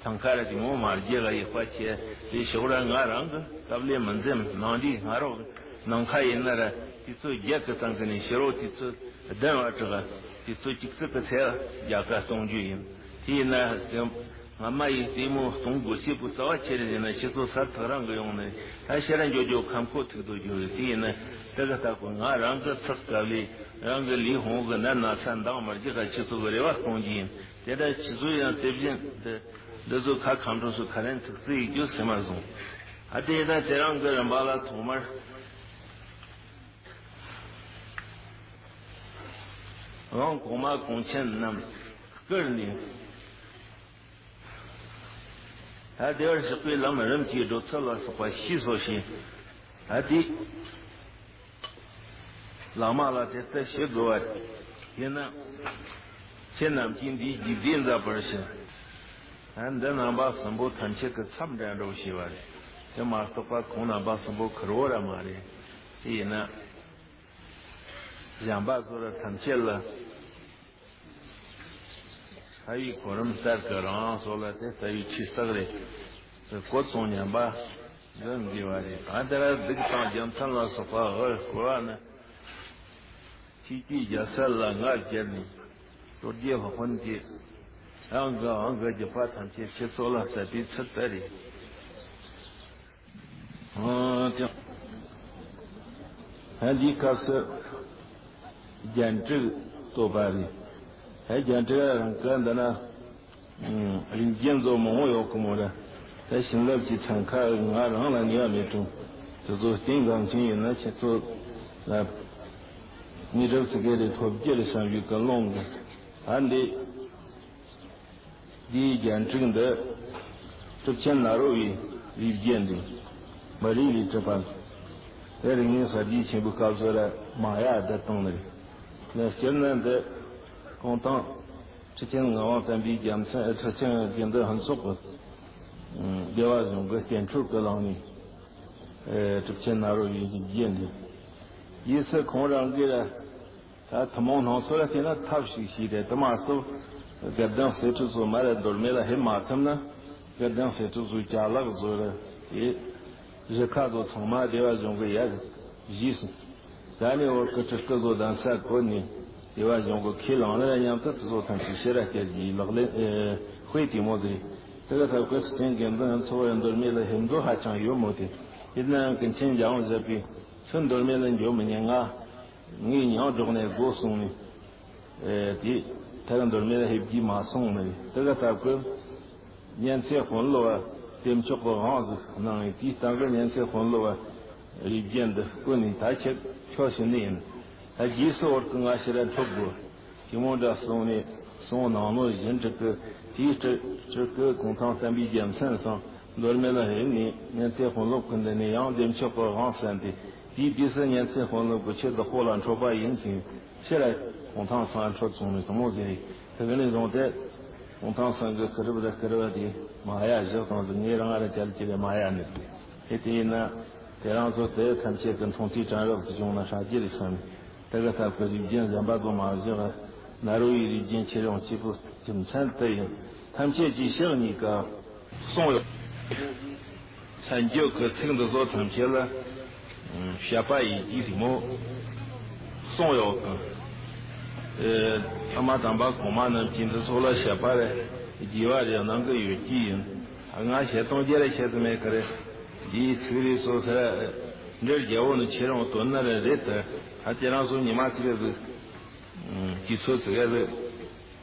ཐང་ཁ་ར་དེ་མོ་མ་རྒྱས་ལ་ཡག་པ་ཆེ། དེ་ཞོག་ར་ང་རང་གི་སྟབས་ལེ་མི་འཛེམ་ནང་འདི་ང་རོགས་ནང་ཁ་ཡིན་ན་ར་དེ་ཚོ་རྒྱལ་གི་སྟེང་གི་ནས་ཕྱི་རོལ་དེ་ཚོ་བདུན་བ་དྲུག་དེ་ཚོ་གཅིག་ཚིག་གི་ཚད་རྒྱ་ཁ་གཏོང་རྒྱུ་ཡིན། དེ་ཡིན་ན་སྔ་མ་ཡི་ལྟད་མོ་གཏོང་དགོས་ཤེས་པོ་རྩ་བ་ཆེ་རེད་ཟེར་ན་ཁྱེད་ཚོ་སར་ཐག་རང་གི་ཡོང་ནས་ད་ཤེས་ར་འཇོག་རྒྱུ་ཁམ་ཁོ་ཐུག་དུ་རྒྱུ་རེད། དེ་ཡིན་ན་དེ་ག་ལྟ་བུ་ང་རང་གི་ཚགས་དཀའ་ལས་རང་གི་ལུས་ཧོང་གི་ནད་ན་ཚ་འདང་མ་རྒྱག་ག་ཁྱེད་ཚོ་གི་རེ་བ་གཏོང་རྒྱུ་ཡིན། དེ་ལྟར་ཁྱེད་ཚོ་ཡང་དེ་བཞིན་དུ་འདི་ཚོ་ཁ་ཁམས་ཁྲོམ་སུ་ཁ་རན་ཐུག་རྩི་ཡིག་རྒྱུ་སེམས་མ་བཟུང་། ཨ་དེ་ལྟར་དེ་རང་གི་རིམ་པ་ལ་ཐོག་མར་རང་གོང་མ་གོང་ཆེན་རྣམས་བསྐུལ་ནས། ད་བདེ་བར་གཤེགས་པའི་ལམ་རིམ་གྱིས་བགྲོད་ཚུལ་ལ་སོགས་པ་ཞུས་སོ་ཞེས། ད་དེ་བླ་མ་ལ་དེ་ལྟར་ཞུ་དགོས་པ་ཡིན་ན། ཁྱེད་རྣམས་ཀྱིས་འདིའི་རྒྱུད་སྡེ་མཛད་པར་ཞུ། ད་འདི་རྣམ་པ་གསུམ་པོ་ཐམས་ཅད་ཀྱི་མཚམས་འདྲ་འགྲོ་ཞེས་པ་རེད། དེ་མ་གཏོགས་པ་ཁོང་རྣམ་པ་གསུམ་པོ་ཁུར་བོ་ར་མ་རེད། དེ་ཡིན་ན། གཞན་པ་ཚོ་ལ་ཐམས་ཅད་ལ། ལྟ་བའི་གོ་རིམ་ལྟར་གྱི་རང་སོགས་ལ་དེ་ལྟ་བའི་ཆོས་བསགས་རེ་བཀོད་སོང་སྙམ་པ་འདི་འདི་བ་རེད། གང་ལྟར་གདུགས་དང་རྒྱལ་མཚན་ལ་སོགས་པ་འོར་བསྐོར་བ་ནི། ཆོས་ཀྱི་རྒྱལ་སྲས་ལ་ང་བརྒྱར་ནི། རྡོ་རྗེ་སློབ་དཔོན་གྱིས་རང་གི་དབང་གི་བརྒྱུད་པ་ཐམས་ཅད་ཁྱེད་ཚོ་ལ་གསལ་བའི་ཚུལ་ལྟར་རེད། ཨང་ཅང་། ཧན་འདིའི་སྐབས་སུ་རྒྱན་དྲུག་བསྟོད་པ་རེད། ཧན་རྒྱན་དྲུག་རང་སྐད་འདི་ན་རིགས་རྒྱན་ཚོ་མང་བོ་ཡོད་གི་མོ་ར། ད་བྱིན་རླབས་ཀྱི་ཕྲན་ཁ་ང་རང་ལ་ནུས་པ་མེད་དྲུང་དེ་ཚོ་རྟེན་འགངས་ཆེན་ཡིན་ན་ཁྱེད་ཚོ་ལ་ངའི་རབ་ཚིག་གི་རེ་ཐོབ་རྒྱུ་རེ་བསམ་ཡུལ་གི་ཀློང་གི་ད་འདི། འདིའི་རྒྱན་དྲུག་འདི་གྲུབ་ཆེན་ནཱ་རོ་པའི་རིགས་རྒྱན་འདི་མ་རིག་ལས་གྲུབ་པ། དེ་རིང་ངས་ས་རྒྱུས་ཆེན་པོའི་སྐབས་སུ་ར་མ་ཡ་བསྡད་བཏང་ནི་རེད། ལས་སྤྱིར་ན་འདི་གུང་ཐང་ཁྲི་ཆེན་ངག་དབང་བསྟན་པའི་རྒྱལ་མཚན་ཁྲི་ཆེན་དགེ་འདུན་ཕུན་ཚོགས་ཀྱི་སྡེ་བ་གཞུང་གི་རྒྱན་དྲུག་གི་ལང་ནི་གྲུབ་ཆེན་ནཱ་རོ་པའི་རིགས་རྒྱན་འདི་ཡིས་སུ་ཁོང་རང་གིས་ར། ད་ཐུན་མོང་སྣང་ཚུལ་ལ་བལྟས་ན་ཐབས་ཤིག་ཤེས་རེད། དེ་མ་གཏོགས་དགེ་ལྡན་གསེར་ཁྲི་ཚོ་མ་རེད། མདོ་སྨད་ལ་ཧེ་མ་ཐུབ་ན་དགེ་ལྡན་གསེར་ཁྲི་ཚོའི་ཅ་ལག་བཟོ་རེད་དེ། གཞི་ཁ་ཚོ་ཚང་མ་སྡེ་བ་གཞུང་གི་ཡ་གཞིས་སུ། ད་ནི་འོར་ཀི་ཀྲི་ཀི་བཟོ་གདན་ས་བཀོད་ནས་སྡེ་བ་གཞུང་གི་ཁས་བླངས་ནས་མཉམ་དུ་དེ་ཚོ་ཐམས་ཅད་ཕྱི་ར་སྐྱེལ་གྱི་ལག་ལེན་དཔེ་དེ་མོ་དེ། དེ་ག་ཐབས་ཀྱི་ཚུལ་རྟེན་དགེ་འདུན་ཚོ་བའི་མདོ་སྨད་ལ་ཧེ་མདོ་ཧ་ཅང་ཡོད་མོ་དེ། ཡིན་ནའང་ཀུན་མཁྱེན་རྒྱལ་དབང་བཞད་པའི་ཚུལ་མདོ་སྨད་ལ་འཇོག་མི་ཉན་ང་། ངས་ཉང་སྒྲོག་ནས་སྒོ་སྲུང་ནས། ཨེ་དེ་ཐར་མདོ་སྨད་ལ་ཧེབ་རྒྱུ་མ་སོང་ནས་དེ་ག་ལྟ་བུ། ཉན་ཚེ་དཔོན་སློབ་བ་བདེ་མཆོག་གི་དབང་ཟིག་གནང་བས་དེའི་སྟེང་གི་ཉན་ཚེ་དཔོན་སློབ་བ་རིགས་རྒྱན་འདི་བཀོད་ནས་ད་ཁྱེད་ཁྱོད་ཤི་ནི་ཡིན། ད་རྗེས་སུ་བར་དུ་ང་ཕྱིར་འཕྲོད་དགོས། ཞི་མོ་འདྲ་གསུངས་ནས་གསུངས་གནང་ནོ་བཞིན་དྲུག་གི་དེའི་སྤྲུལ་སྤྲུལ་སྐུ་གུང་ཐང་བསྟན་པའི་རྒྱལ་མཚན་སང་མདོ་སྨད་ལ་ཕེབས་ནས་ཉན་ཚེ་དཔོན་སློབ་ཀུན་ལྡན་ནས་ཡང་བདེ་མཆོག་གི་དབང་གསན་ཏེ་དེའི་དུས་སུ་ཉན་ཚེ་དཔོན་སློབ་ཀྱི་ཆེད་དུ་ཧོ་ལ་འཕྲོད་པ་ཡིན་ཞིང་ཕྱིར་གུང་ཐང་སང་འཕྲོད་སོང་ནས་དུ་མོ་ཟེར་དེ་ག་ནས་བཟུང་སྟེ་གུང་ཐང་སང་གི་སྐུ་རབ་ར་སྐུ་རབ་དེ་མ་ཡ་བཞག་དང་ཟེར་ངས་རང་ར་ཅལ་ཅི་རེ་མ་ཡ་ནི་དེ་དེ་ཡིན་ན་དེ་རང་ཚོ་དེ་ཐམས་ཅད་ཀྱི་འཁྲུངས་མཐའི་གྲངས་རབ་སུ་བྱུང་ན་ཧྲ་རྒྱུ་རེད་བསམ། དེ་ག་ཐབས་ཀྱི་རིགས་རྒྱན་གཞན་པ་ཚོ་མ་བཞག་ནཱ་རོ་ཡི་རིགས་རྒྱན་ཁྱེར་ཡོང་སྐྱེས་བུ་རྒྱུ་མཚན་དེ་ཡིན། ཐམས་ཅད་ཀྱི་ཕྱག་གཉིས་ཀ་གསུང་ཡོད། མཚན་བརྗོད་ཀྱི་ཚིག་འདི་ཚོ་ཐམས་ཅད་ལ་བཤད་པ་ཡི་གེ་རི་མོ་གསུང་ཡོད་དང་། ཨ་མ་དམ་པ་གོང་མ་རྣམས་ཀྱིས་འདི་ཚོ་ལ་བཤད་པ་རེད་རྒྱས་པ་རེད་གནང་གི་ཡོད་ཀྱི་ཡིན། ང་བཤད་སྟོང་རྒྱ་རེ་བཤད་དུ་མེད་ཀི་རེད། འདིའི་ཚིག་རིས་སོ་སོ་ར། འབྲེལ་རྒྱལ་པོ་ནི་ཁྱེད་རང་དོན་ན་རེ་རེད་དེ། ད་ཁྱེད་རང་ཚོ་ཉི་མ་གཅིག་གི་དུས་ཚོད་ཙི་གེ་ལ་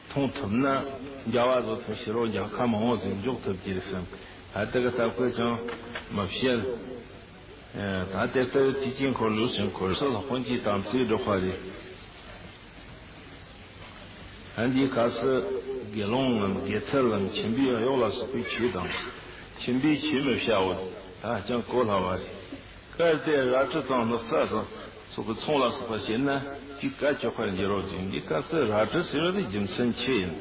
མཐོང་ཐུབ་ན། རྒྱལ་བ་ཚོ་ཐུགས་ཤེས་རོགས། རྒྱལ་ཁབ་མང་བོ་ཟིག་འཇོག་ཐུབ་ཀྱི་རེད་བསམ། ད་དེ་གི་སྟབས་ཀྱིས་ཅང་མི་བཤད། ད་དེ་ལྟར་དུས་ཅན་འཁོར་ལོའི་ཆོས་འཁོར་སོགས་ལ་དཔོན་གྱི་དམ་ཚིག་སྒྲོག་པ་རེད། ཨ་འདིའི་སྐབས་སུ་དགེ་སློང་ངམ་དགེ་ཚུལ་ལམ་ཁྱིམ་པའི་གཡོག་ལ་སོགས་པའི་ཆོས་དང་། ཁྱིམ་པའི་ཆོས་མི་བྱའོ། ད་ཅང་གོ་སླ་བ་རེད། གལ་ཏེ་རལ་གྲི་དང་སྣག་ཚ་དང་སོགས་ཀྱི་ཚོང་ལ་སོགས་པ་བྱེད་ན་དེས་བཀའ་གཅོག་པར་འགྱུར་རོ་ཟེར། འདིའི་སྐབས་སུ་རལ་གྲི་ཟེར་བ་དེ་རྒྱུ་མཚན་ཆི་ཡིན།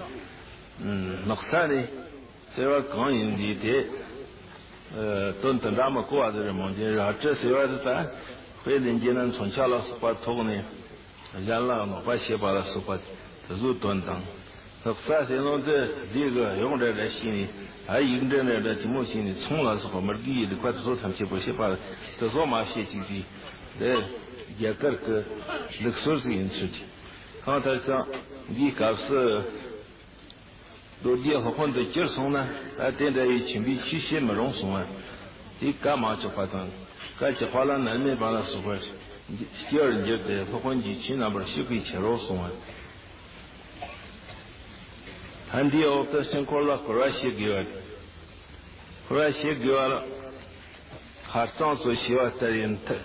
སྣག་ཚ་ནི་ཟེར་བ་གང་ཡིན་དེ་དེ། ཨ། དོན་དེ་འདྲ་མི་གོ་བ་དེ་རེད་མོད། རལ་གྲི་ཟེར་བ་དེ་ད་དཔེ་ལེན་རྒྱུ་ན་མཚོན་ཆ་ལ་སོགས་པ་ཐོགས་ནས་གཞན་ལ་གནོད་པ་བྱེད་པ་ལ་སོགས་པ་དེ་ཚོའི་དོན་དང་། སྣག་ཚ་ཟེར་ནོ་དེ་ལས་ཀྱི་གཡོག་འདྲ་འདྲ་བྱས་ནས། ཨ། ཡིག་འབྲུ་འདྲ་འདྲ་ལྕི་མོ་བྱས་ནས་ཚོང་ལ་སོགས་པ་མི་དགེ་བའི་སྡིག་པ་དེ་ཚོ་ཐམས་ཅད་པོ་བྱེད་པ་དེ་ཚོ་མ་བྱེད་ཅིག་ཅིག་དེ་རྒྱ་གར་གྱི་ལུགས་སྲོལ་ཟིག་ཡིན་ཚུལ་གྱི། གང་ལྟར་ཀྱང་འདིའི་སྐབས་སུ། རྡོ་རྗེ་སློབ་དཔོན་དུ་གྱུར་སོང་ན། ད་དེ་འདྲ་བའི་ཁྱིམ་པའི་ཆོས་བྱེད་མི་རུང་གསུང་བ། དེས་བཀའ་མ་གཅོག་པ་དང་། བཀའ་གཅོག་པ་ལ་མནར་མེད་པ་ལ་སོགས་པར་སྐྱེ་བར་འགྱུར་ཏེ། སློབ་དཔོན་གྱིས་ཆོས་རྣམ་པར་ཕྱོགས་ཀྱི་ཕྱིར་རོ་གསུང་བ། ད་འདིའི་འོག་ཏུ་དཀྱིལ་འཁོར་ལ་བསྐོར་བ་བྱེད་དགོས་པ། བསྐོར་བ་བྱེད་དགོས་པ་ལ། ཁ་རྩང་སོགས་བྱས་པ་ལྟར་ཡིན་ཐལ།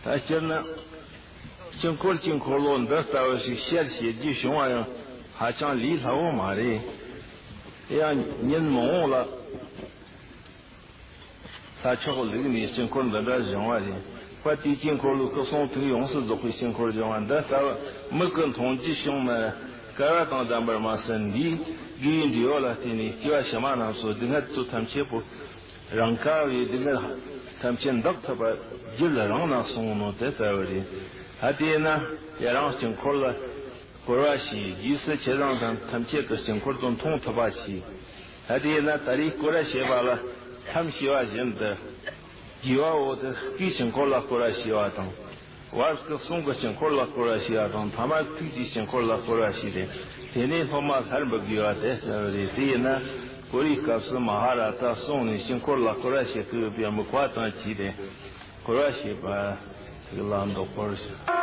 ད་སྤྱིར་ན་དཀྱིལ་འཁོར་གྱི་འཁོར་ལོ་འདི་ལྟ་བུ་ཞིག་ཕྱིར་བྱེད་རྒྱུ་བྱུང་བ་ཡང་ཧ་ཅང་ལས་སླ་བོ་མ་རེད། དེ་ཡང་ཉིན་མང་བོ་ལ་ས་ཕྱོགས་ལུགས་ནས་དཀྱིལ་འཁོར་འདི་འདྲ་བྱུང་བ་རེད། དཔལ་དུས་ཀྱི་འཁོར་ལོའི་སྐུ་གསུང་ཐུགས་ཡོངས་སུ་རྫོགས་པའི་དཀྱིལ་འཁོར་བྱུང་བ་འདི་ལྟ་བུ་མིག་གིས་མཐོང་རྒྱུ་བྱུང་ན། སྐལ་བ་དང་ལྡན་པར་མ་ཟད། འདིའི་དགེ་བའི་འབྲས་བུ་ལ་བརྟེན་ནས་སྐྱེ་བ་ཕྱི་མ་རྣམས་སུ་སྡུག་བསྔལ་ཚོ་ཐམས་ཅད་པོ། རང་ག་བའི་སྡུག་བསྔལ་ཐམས་ཅད་འདག་ཐུབ་པ་རྒྱུད་ལ་རང་ན་གསུངས་ནོ་དེ་ལྟ་བུ་རེད། ད་དེས་ན་དེ་རིང་དཀྱིལ་འཁོར་ལ་བསྐོར་བ་བྱས། རྗེས་སུ་ཆེ་ཆུང་དང་ཐམས་ཅད་ཀྱི་དཀྱིལ་འཁོར་དུ་མཐོང་ཐུབ་པ་བྱས། ད་དེས་ན་ད་རེས་བསྐོར་བ་བྱེད་པ་ལ་མཚམས་བྱས་པ་བཞིན་དུ། རྒྱས་པ་བོ་དེ་སྐུའི་དཀྱིལ་འཁོར་ལ་བསྐོར་བ་བྱས་པ་དང་། བར་སྐུ་གསུང་གི་དཀྱིལ་འཁོར་ལ་བསྐོར་བ་བྱས་པ་དང་། ཐ་མར་ཐུགས་ཀྱི་དཀྱིལ་འཁོར་ལ་བསྐོར་བ་བྱས་ཏེ། དེ་ནས་སློབ་མ་སརྦ་དགེ་བ་དེ་ལྟ་བུ་རེད། དེ་ཡིན་ན་བསྐོར་བའི་སྐབས་སུ་མ་ཧཱ་ར་ཏ་གསུངས་ནས་དཀྱིལ་འཁོར་ལ་བསྐོར་བ་བྱེད་དགོས་པའི་དམིགས་པ་དང་བཅས་ཏེ་བསྐོར་བ་བྱེད་པ་ཐུགས་ལ་འདོགས་པར་ཞུ།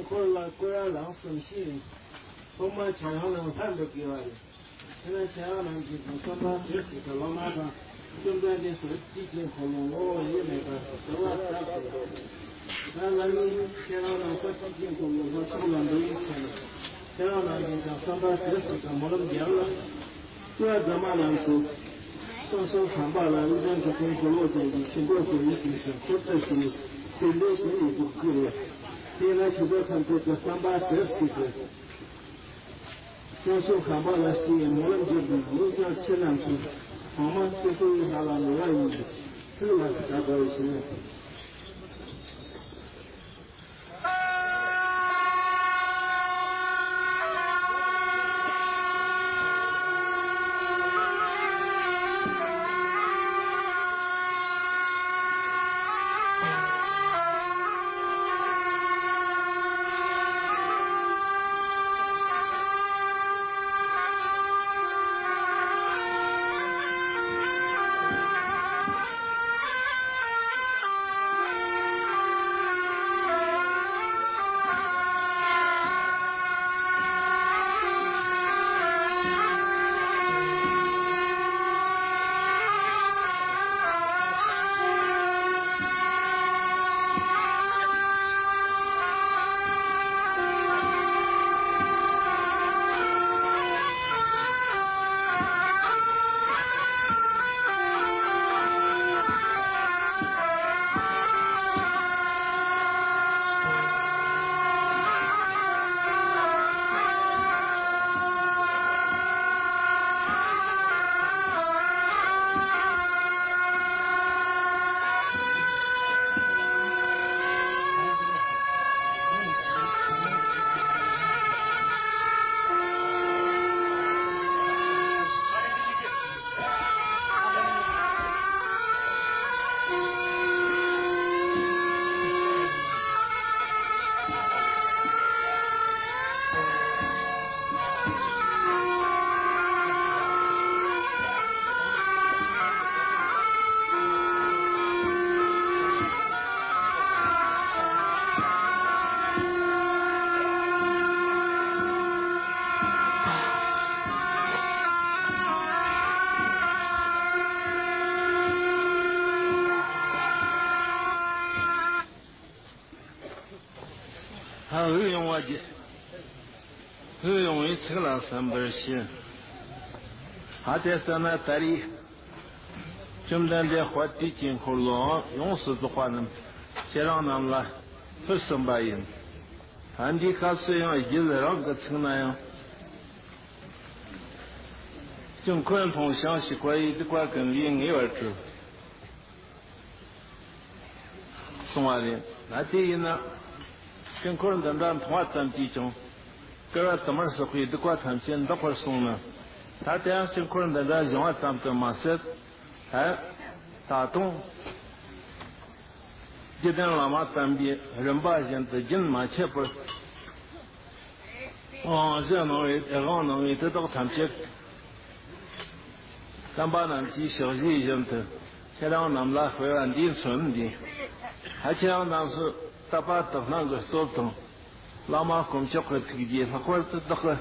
འཁོར་ལ་བསྐོར་ར་རང་གསུངས་ཤིང་། ཐོག་མར་ཁྱེད་རང་ལ་ལྷ་འདི་དགོས་པ་རེད། དེ་ན་ཁྱེད་རང་རྣམས་ཀྱིས་དང་བསམ་པ་དེར་ཞིག་གི་བླ་མ་དང་བཅོམ་ལྡན་འདས་ཚོ་དེ་ཅན་འཁོར་ལོ་ངོ་བོ་ཡེ་མེད་པར་དེ་བ་ལྟར་དུ། ད་ལ་ནི་ཁྱེད་རང་རྣམས་ཀྱིས་དེ་ཅན་འཁོར་ལོ་ལྷ་སོགས་ལ་འདུ་ཡི་ཚེ་ན། ཁྱེད་རང་རྣམས་ཀྱིས་དང་བསམ་པ་དེར་ཞིག་གི་སྨོན་ལམ་རྒྱབ་ལ། སྐྱེ་བ་རྫ་མ་རྣམས་སུ། སོ་སོ་ཁང་པ་ལ་ཨི་ལྡན་གྱི་ཀུན་འཁོར་ལོ་ཅན་གྱི་ཆེན་པོ་ཀུན་ཡིད་ཀྱི་ཞིང་འཁོར་ལྟར་ཞིང་དེ་ལས་དེ་ཡི་འཇུག་ཅི་རེད། དེས་ན་ཆོས་པ་ཐམས་ཅད་ཀྱི་བསམ་པ་དེར་ཞིག་གི། སོ་སོ་ཁང་པ་ལ་སྐྱེ་བའི་སྨོན་ལམ་རྒྱབ་པའི་ལུགས་ཀྱང་ཁྱེད་རྣམས་ཀྱིས་གོང་མ་སྐྱེ་སོ་ཡི་ལྷ་ལ་འབུལ་བ་ཡིན་གྱི་ཐུགས་ལ་བཞག་པར་ཞུ། ཧ་འོད་ཡོང་བ་བརྒྱུད། འོད་ཡོང་བའི་ཚིག་ལ་གསན་པར་ཞུ། ཧ་དེ་ལྟ་ན་ད་རེས། བཅོམ་ལྡན་འདས་དཔལ་དུས་ཀྱི་འཁོར་ལོའང་ཡོངས་སུ་རྫོགས་པ་རྣམས་ཁྱེད་རང་རྣམས་ལ་ཕུལ་ཟིན་པ་ཡིན། ད་འདིའི་སྐབས་སུ་ཡང་རྒྱུད་རང་གི་ཚིག་ན་ཡང་། དཀྱིལ་འཁོར་མཐོང་ཞིང་ཞིག་པ་ཡི་སྡིག་པ་ཀུན་ལས་ངེས་པར་གྲོལ། གསུངས་པ་རེད། ད་དེ་ཡིན་ན། དཀྱིལ་འཁོར་འདི་འདྲ་མཐོང་བ་ཙམ་གྱིས་ཀྱང་། བསྐལ་པ་དུ་མར་བསགས་པའི་སྡིག་པ་ཐམས་ཅད་འདག་པར་གསུངས་ནས། ད་ལྟའང་དཀྱིལ་འཁོར་འདི་འདྲ་བཞེངས་པ་ཙམ་དུ་མ་ཟད། ད་ད་དུང་། བཅོམ་ལྡན་བླ་མ་དམ་པའི་རིམ་པ་བཞིན་དུ་རྒྱུན་མ་ཆད་པར། དབང་བཞི་གནང་བའི་དབང་གནང་བའི་དེ་དག་ཐམས་ཅད། བསྟན་པ་རྣམས་ཀྱི་ཕྱག་བཞེས་བཞིན་དུ་ཁྱེད་རང་རྣམས་ལ་སྤེལ་བ་འདིས་མཚོན་ཏེ། ཧ་ཁྱེད་རང་རྣམས་སུ་དད་པ་དག་སྣང་གི་སྟོབས་དང་། བླ་མ་དཀོན་མཆོག་གི་ཐུགས་རྗེ། ལྷག་པར་དུ་བདག་གི་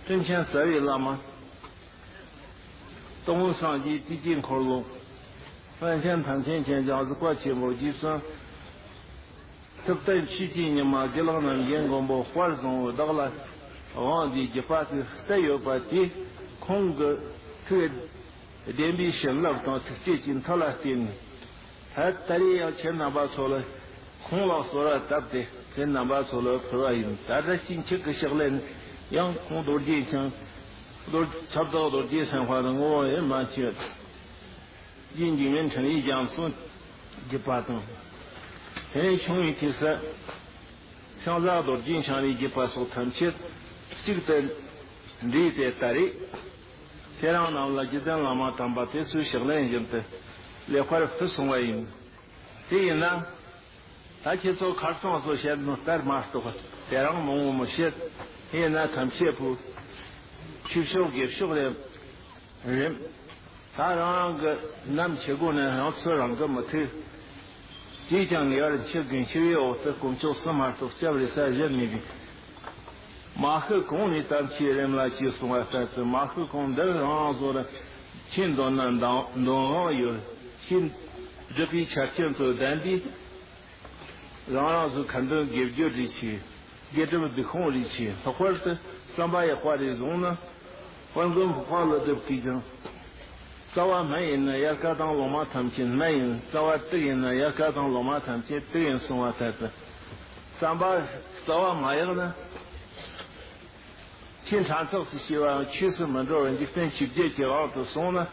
དྲིན་ཆེན་རྩ་བའི་བླ་མ། སྟོང་སངས་རྒྱས་དུས་ཀྱི་འཁོར་ལོ། པཎ་ཆེན་ཐམས་ཅད་མཁྱེན་ཅིང་གཟིགས་པ་ཆེན་པོ་རྗེ་བཙུན། ཐུབ་བསྟན་ཆོས་ཀྱི་ཉི་མ་དགེ་ལེགས་རྣམ་རྒྱལ་མགོན་པོ་དཔལ་བཟང་པོ་བདག་ལ་དབང་འདིའི་བརྒྱུད་པ་དེ་གཏད་ཡོད་པ་དེས་ཁོང་གི་ཐུགས་བདེན་པའི་བྱིན་རླབས་དང་ཐུགས་བསྐྱེད་ཀྱི་མཐུ་ལ་བརྟེན་ནས། ད་ད་རེས་ཡང་ཁྱེད་རྣམ་པ་ཚོ་ལ་ཁོང་ལ་གསོལ་བ་བཏབ་སྟེ་ཁྱེད་རྣམ་པ་ཚོ་ལ་ཕུལ་བ་ཡིན། ད་ལྟ་ཕྱིན་ཆད་ཀྱི་ཕྱག་ལེན་ཡང་ཁོང་རྡོ་རྗེ་འཆང་། རྡོ་ཁྱབ་བདག་རྡོ་རྗེ་སེམས་དཔའ་དང་ངོ་བོ་ཡེ་མ་ཆོད། རྗེ་འཇིགས་མེད་འཕྲིན་ལས་རྒྱ་མཚོ་བརྒྱུད་པ་དང་། དེ་ནས་ཆུང་བའི་དུས་སུ། ཤིང་བཟའ་རྡོ་རྗེ་འཆང་ལས་བརྒྱུད་པ་སོགས་ཐམས་ཅད་གཅིག་ཏུ་འདྲེས་ཏེ་ད་རེས། ཁྱེད་རང་རྣམས་ལ་རྗེ་བཙུན་བླ་མ་དམ་པ་དེ་ཚོའི་ཕྱག་ལེན་བཞིན་དུ་ལེགས་པར་ཕུལ་སོང་བ་ཡིན། དེ་ཡིན་ན། ད་ཁྱེད་ཚོ་ཁར་སང་སོ་བཤད་ནོ་ལྟར་མ་གཏོགས་དེ་རིང་མང་བོ་མི་བཤད། དེ་ཡིན་ན་ཐམས་ཅད་པོ་ཆོས་ཕྱོགས་དགེ་ཕྱོགས་རེད། རེད། ད་རང་རང་གི་ནམ་ཆེ་སྒོ་ནས་རང་ཚོད་རང་གི་མི་ཐུབ། ཅིས་ཀྱང་ངེས་པར་འཆི་དགོས། འཆི་བའི་འོག་ཏུ་དཀོན་མཆོག་གསུམ་མ་གཏོགས་སྐྱབས་རེ་ས་གཞན་མེད་པས། མ་ཤི་གོང་ནས་དམ་ཆོས་རིམ་ལ་བཅུག་གསུང་བ་ལྟར་དུ། མ་ཤི་གོང་འདིར་རང་རང་སོ་ར་ཆོས་འདོན་ན་འདོན་དབང་ཡོད། ཆོས་སྒྲུབ་པའི་ཆ་རྐྱེན་ཚོ་ལྡན་པས། རང་རང་སོའི་ཁ་འདོན་དགེ་སྦྱོར་རེ་བྱས། དགེ་སྒྲུབ་སྡིག་སྤོང་རེ་བྱས། ལྷག་པར་དུ་བསམ་པ་ཡག་པ་རེ་བཟུང་ན། དཔལ་མགོན་འཕགས་པ་ཀླུ་སྒྲུབ་ཀྱིས་ཀྱང་། རྩ་བ་སྨན་ཡིན་ན་ཡལ་ག་དང་ལོ་མ་ཐམས་ཅད། སྨན་ཡིན། རྩ་བ་དུག་ཡིན་ན་ཡལ་ག་དང་ལོ་མ་ཐམས་ཅད་དུག་ཡིན་གསུང་བ་ལྟར་དུ། བསམ་པ་རྩ་བ་མ་ཡག་ན། ཆོས་ཕྲན་ཚེགས་སུ་སྐྱེ་བའམ་ཆོས་སུ་མི་འགྲོ་བར་འཇིག་རྟེན་བཅོ་བརྒྱད་ཀྱི་དབང་དུ་སོང་ན།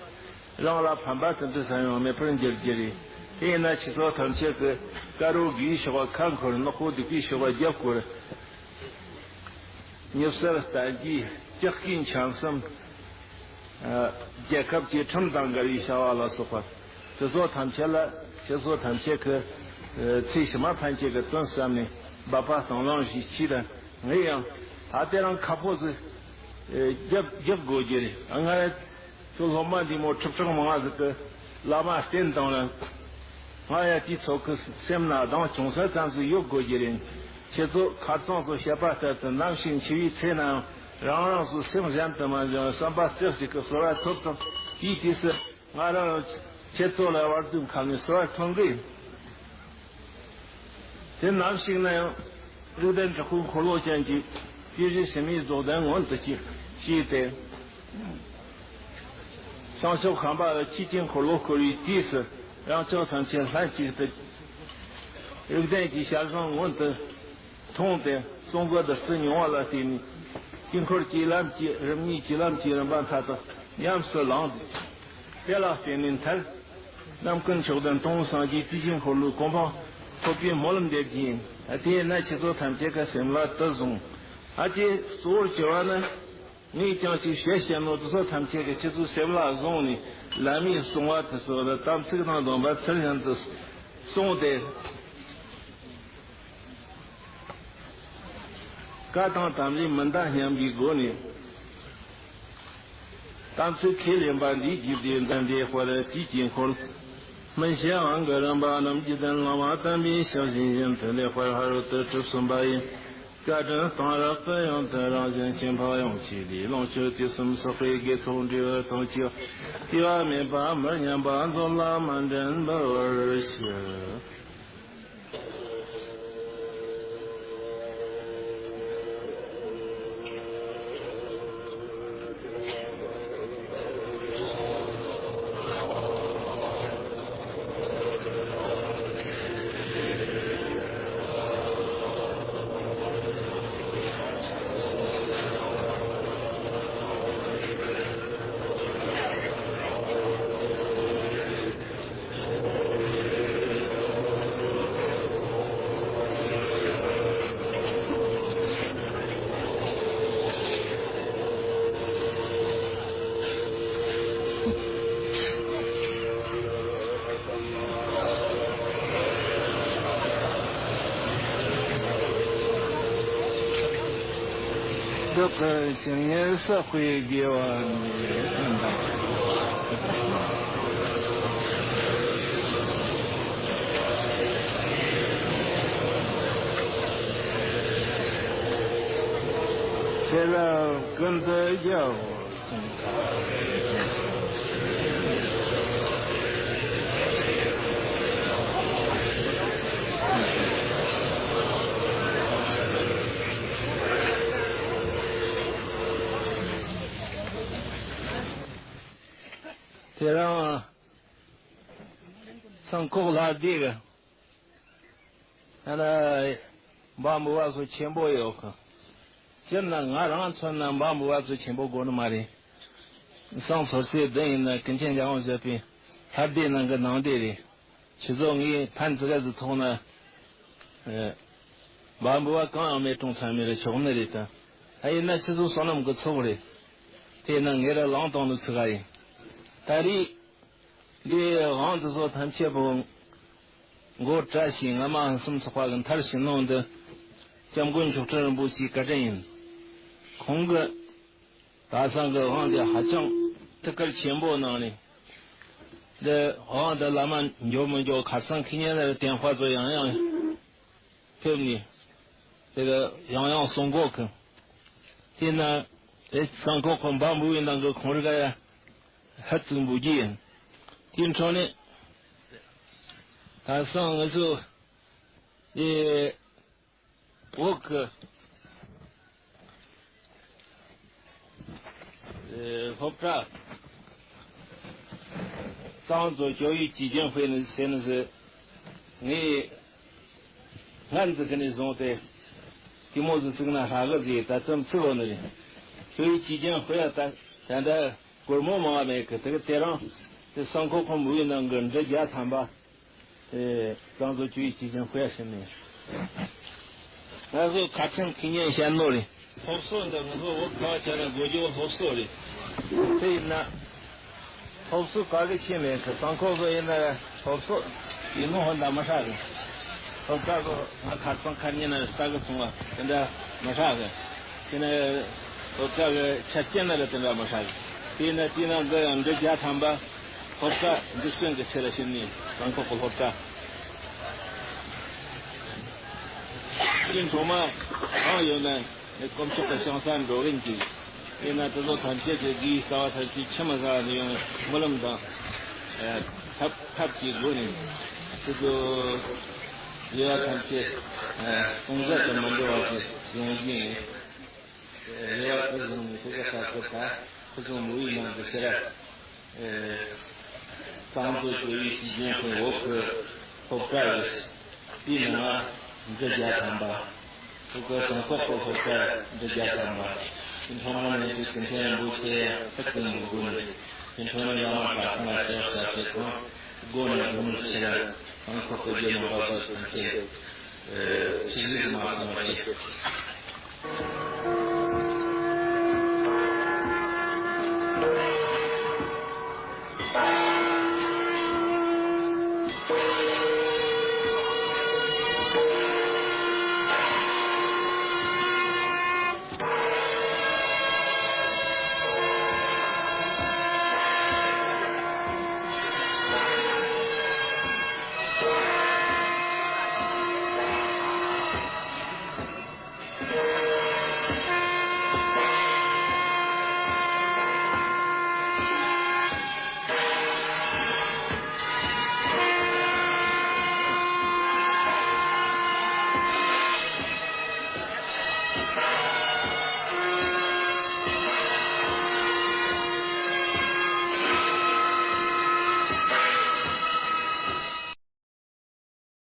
རང་ལ་ཕན་པ་དེ་འདྲ་ཙམ་ཡང་མེད་པར་འགྱུར་གྱི་རེད། དེས་ན་ཁྱེད་ཚོ་ཐམས་ཅད་ཀྱིས་དཀར་པོ་དགེ་བའི་ཕྱོགས་ལ་ཁ་འཁོར། ནག་པོ་སྡིག་པའི་ཕྱོགས་ལ་རྒྱབ་བསྐོར། མི་གསར་བསྟན་རྒྱས། ལྕགས་ཀྱི་འཆང་གསུམ། རྒྱལ་ཁབ་ཀྱི་ཁྲིམས་དང་འགལ་བའི་བྱ་བ་ལ་སོགས་པ། དེ་ཚོ་ཐམས་ཅད་ལ་ཁྱེད་ཚོ་ཐམས་ཅད་ཀྱིས་ཚེ་ཕྱི་མ་ཕན་ཆད་ཀྱི་དོན་བསམ་ནས་འབད་པ་དང་ལེན་ཞིག་གྱིས་དང་། ངས་ཡང་ད་དེ་རིང་ཁ་ཕོ་ཟིག་རྒྱབ་རྒྱབ་དགོས་ཀྱི་རེད། ང་ཁྱོད་སློབ་མ་འདི་མོ་ཁྲི་ཕྲག་མང་ཟིག་གི་བླ་མ་བསྟེན་བཏང་ན། ང་ཡང་དེའི་ཚོགས་ཀྱི་སེམས་ན་གདེང་བྱུང་ས་ཙམ་ཟིག་ཡོད་དགོས་ཀྱི་རེད། ཁྱེད་ཚོ་ཁ་རྩང་ཚོ་བཤད་པ་ལྟར་དུ། ནམ་ཞིག་འཆི་བའི་ཚེ་ནའང་རང་རང་ཚོའི་སེམས་གཞན་དུ་མ་འབྱོར་བསམ་པ་རྩེ་གཅིག་གི་གསོལ་བ་ཐོབ་དང་། དེའི་དུས་སུ་ང་རང་ཁྱེད་ཚོ་ལ་བར་དུ་ཁ་ནས་གསོལ་བ་ཐོབ་གི། དེ་ནམ་ཞིག་ན་ཡང་། རིགས་ལྡན་དྲག་པོའི་འཁོར་ལོ་ཅན་གྱི་དེ་རིང་ཕྱི་མའི་རྫོགས་ལྡན་མངོན་དུ་གྱུར་ཅིག་སྟེ། བྱང་ཕྱོགས་ཁམས་པ་ལ་ཆོས་ཀྱི་འཁོར་ལོ་བསྐོར་བའི་དུས་སུ། རང་ཕྱོགས་ཐམས་ཅད་ལྷན་ཅིག་ཏུ་རིགས་ལྡན་གྱི་ཞལ་བཟང་མངོན་དུ་མཐོང་སྟེ། གསུང་གི་བདུད་རྩི་མྱོང་བ་ལ་བརྟེན་ནས། དཀྱིལ་འཁོར་གྱི་ལམ་གྱི་རིམ་གཉིས་ཀྱི་ལམ་གྱི་རིམ་པ་མཐའ་དག་ཉམས་སུ་བླངས་ཏེ། དེ་ལ་བརྟེན་ནས་མཐར། རྣམ་ཀུན་མཆོག་ལྡན་སྟོང་སངས་རྒྱས་དེ་བཞིན་འཁོར་ལོའི་གོ་འཕང་ཐོབ་པའི་སྨོན་ལམ་འདེབས་ཀྱི་ཡིན། དེས་ན་ཁྱེད་ཚོ་ཐམས་ཅད་ཀྱི་སེམས་ལ་དེ་བཟུང་། ཨ་ཅེ་གཙོ་བོར་གྱུར་བ་ནི། ངས་ཀྱང་ཅིག་བཤད་བཤད་ནོ་དེ་ཚོ་ཐམས་ཅད་ཀྱིས་ཁྱེད་ཚོའི་སེམས་ལ་བཟུང་ནས། བླ་མའི་གསུང་བ་དེ་ཚོ་ལ་དམ་ཚིག་དང་ལྡན་པ་ཚུལ་བཞིན་དུ་བསྲུངས་ཏེ། བཀའ་དང་དམ་ལས་མི་འདའ་སྙམ་པའི་སྒོ་ནས། དམ་ཚིག་ཁས་ལེན་པ་འདིས་རྒྱུད་སྡེ་འདི་འདྲའི་དཔལ་དུས་ཀྱི་འཁོར། སྨིན་བྱེད་དབང་གི་རིམ་པ་རྣམས་རྒྱུད་ལྡན་བླ་མ་དམ་པའི་ཞལ་བཞིན་བཞིན་དུ་ལེགས་པར་ཕ་རོལ་ཏུ་གྲུབ་གསུངས་པ་ཡིན། བཀའ་དྲིན་གཏང་རག་ཏུ་ཡང་དུ་རང་བཞིན་ཆེན་པོ་ཡོངས་ཀྱི་ལུས། ལོངས་སྤྱོད་དུས་གསུམ་བསགས་པའི་དགེ་ཚོགས་འབྲས་བུ་དང་བཅས། སྐྱེ་བ་མེད་པ་མི་ཉམས་པ་འཛོམས་ལ་མ་འདྲེན་འབུལ་བར་ཞུ། བདག་གི་སེམས་ཉིད་བསགས་པའི་དགེ་བ་ནི། དེ་ལ་ཀུན་ཏུ་རྒྱལ་བ། དེ་རིང་སང་ཁོག་ལྷ་སྡེ་གི་ཨ་ན་འབའ་འབུལ་བ་ཚོ་ཆེན་པོ་ཡོད་གི། སྤྱིར་ན་ང་རང་མཚོན་ན་འབའ་འབུལ་བ་ཚོ་ཆེན་པོ་དགོས་ནི་མ་རེད། སང་སོར་ཚེས་བདུན་ཡིན་ན་ཀུན་མཁྱེན་འཇམ་དབྱངས་བཞད་པའི་ལྷ་སྡེ་ནང་གི་ནང་སྡེ་རེད། ཁྱེད་ཚོ་ངས་ཕན་ཙི་ག་ཙི་ཐོག་ན། འབའ་འབུལ་བ་གང་ཡང་མེད་གྲོངས་ཚར་མེད་རེད། ཆོག་ནི་རེད་ད། ཨ་ཡིན་ན་ཁྱེད་ཚོ་བསོད་ནམས་ཀྱི་ཚོགས་རེད། དེས་ན་ངས་ར་ལངས་བཏང་ནི་ཚུགས་ཀ་ཡིན། ད་རེས། འདིའི་དབང་དུ་སོགས་ཐམས་ཅད་པོ་མགོ་བཀྲ་ཞིང་རྔ་མ་ཧང་སང་ཚོགས་པ་གི་མཐར་ཕྱིན་ནོ་འདི། སྐྱབས་མགོན་མཆོག་སྤྲུལ་རིན་པོ་ཆེའི་བཀའ་དྲིན་ཡིན། ཁོང་གི་ད་སང་གི་དབང་འདི་ཧ་ཅང་ཐུགས་ཁུར་ཆེན་པོ་གནང་ནས། འདི་དབང་འདི་བླ་མ་འབྱོར་མི་འབྱོར་ཁ་སང་ཁེ་ཉན་ལ་དན་ཧྥ་ཚོ་ཡང་ཡང་ཕེབས་ནས་དེ་ག་ཡང་ཡང་གསུང་གོ་གི། དེས་ན་དེ་གཙང་ཁོག་གི་འབའ་འབུལ་བའི་ནང་གི་ཁོང་རི་ག་ཡ་ཧ་ཙིག་འབུལ་གྱི་ཡིན། དེའི་འཕྲོ་ནས་ད་སང་ང་ཚོ་ཨེ་འོག་གི་ཨེ་སློབ་གྲྭ་གཙང་བཙོག་教育基金会ནི་ཟེར་ནི་ཟེར། ངས་སྔར་འཛི་གི་ནས་བཟུང་སྟེ་དེ་མོ་ཟིག་བཙུགས་ན་ཧྲ་གི་ཟེར། ད་ཙམ་ཚིག་འོ་ནི་རེད།教育基金会ད་ད་ད་སྒོར་མོ་མང་བ་མེད་གི། དེ་གི་དེ་རིང་དེ་གཙང་ཁོག་ཁོང་མུའུ་ནང་གི་འབྲུ་བརྒྱ་ཐམ་པ། ཨེ་གཙང་བཙོག་教育基金会ཞིག་ནས། ང་ཚོ་ཁ་ཆེམས་ཁེ་ཉན་བཤད་ནོ་རེད། སློབ་གསོ་འདི་ང་ཚོ་བོད་ཁ་བ་ཆ་ན་དགོས་རྒྱུ་སློབ་གསོ་རེད། དེ་ཡིན་ན་སློབ་གསོ་ག་གི་ཆེ་མེད་གི། གཙང་ཁོག་ཚོ་ཡིན་ན་སློབ་གསོ་ཡིན་ནོ་ཧོན་ད་མི་ཧྲ་གི། སློབ་གྲྭ་གི་ང་ཁ་ཚང་ཁ་ཉན་ན་ལྟ་གི་སོང་བ་དེ་འདྲ་མི་ཧྲ་གི། དེ་ནས་སློབ་གྲྭ་གི་ཆ་རྐྱེན་ན་ལ་དེ་འདྲ་མི་ཧྲ་གི། དེ་ཡིན་ན་དེ་ན་འདི་ཡང་འབྲུ་བརྒྱ་ཐམ་པ། སློབ་གྲྭ་འཛུགས་སྐྲུན་གྱི་ཆེད་ལ་ཕྱིན་ནས་གཙང་ཁོག་གི་སློབ་གྲྭ། སྤྱི་ཚོགས་མ་གང་ཡོད་ན་དཀོན་མཆོག་གི་བྱང་ས་འགྲོ་གིན་གྱི། དེས་ན་དེ་ཚོ་ཐམས་ཅད་ཀྱི་དགེ་བའི་རྩ་བ་ཐམས་ཅད་ཆི་མ་ཟ་ནས་ཡོང་སྨོན་ལམ་དང་ཐབས་ཐབས་ཀྱི་སྒོ་ནས་དེ་ཚོ་དགེ་བ་ཐམས་ཅད་སྟོང་ཟད་དུ་མི་འགྲོ་བ་ཞིག་ཡོང་རྒྱུ་ཡིན། རེ་བ་དེ་བཟུང་ནས་ཐུགས་ཀ་ས་ཐུག་ཁ་ཁུ་ཚོ་མུ་ཡི་ནང་དུ་ཤེས་རབ། གཙང་བཙོག་教育基金会འོག་གི་སློབ་གྲྭ་ཡོད། དེའི་ནང་འབྲུ་བརྒྱ་ཐམ་པ། ཐུགས་ཀ་གཙང་ཁོག་གི་སློབ་གྲྭ་འབྲུ་བརྒྱ་ཐམ་པ། དེ་ཐོག་མར་ནས་དེ་ཀུན་མཁྱེན་རིན་པོ་ཆེ་ཧ་ཅང་མི་དགོས་ནས་དེ་འཕྲོ་ནས་བླ་མ་གྲྭ་ཚང་ལ་ཞབས་ཞབས་ཞུ་དང་སྒོ་ནས་དགོངས་ནས་ཤེས་རབ་གཙང་ཁོག་གི་རྒྱུ་ནོར་འབབ་ཚིགས་ཐམས་ཅད་ཆིག་ལུས་མ་སོང་བ་ཞིག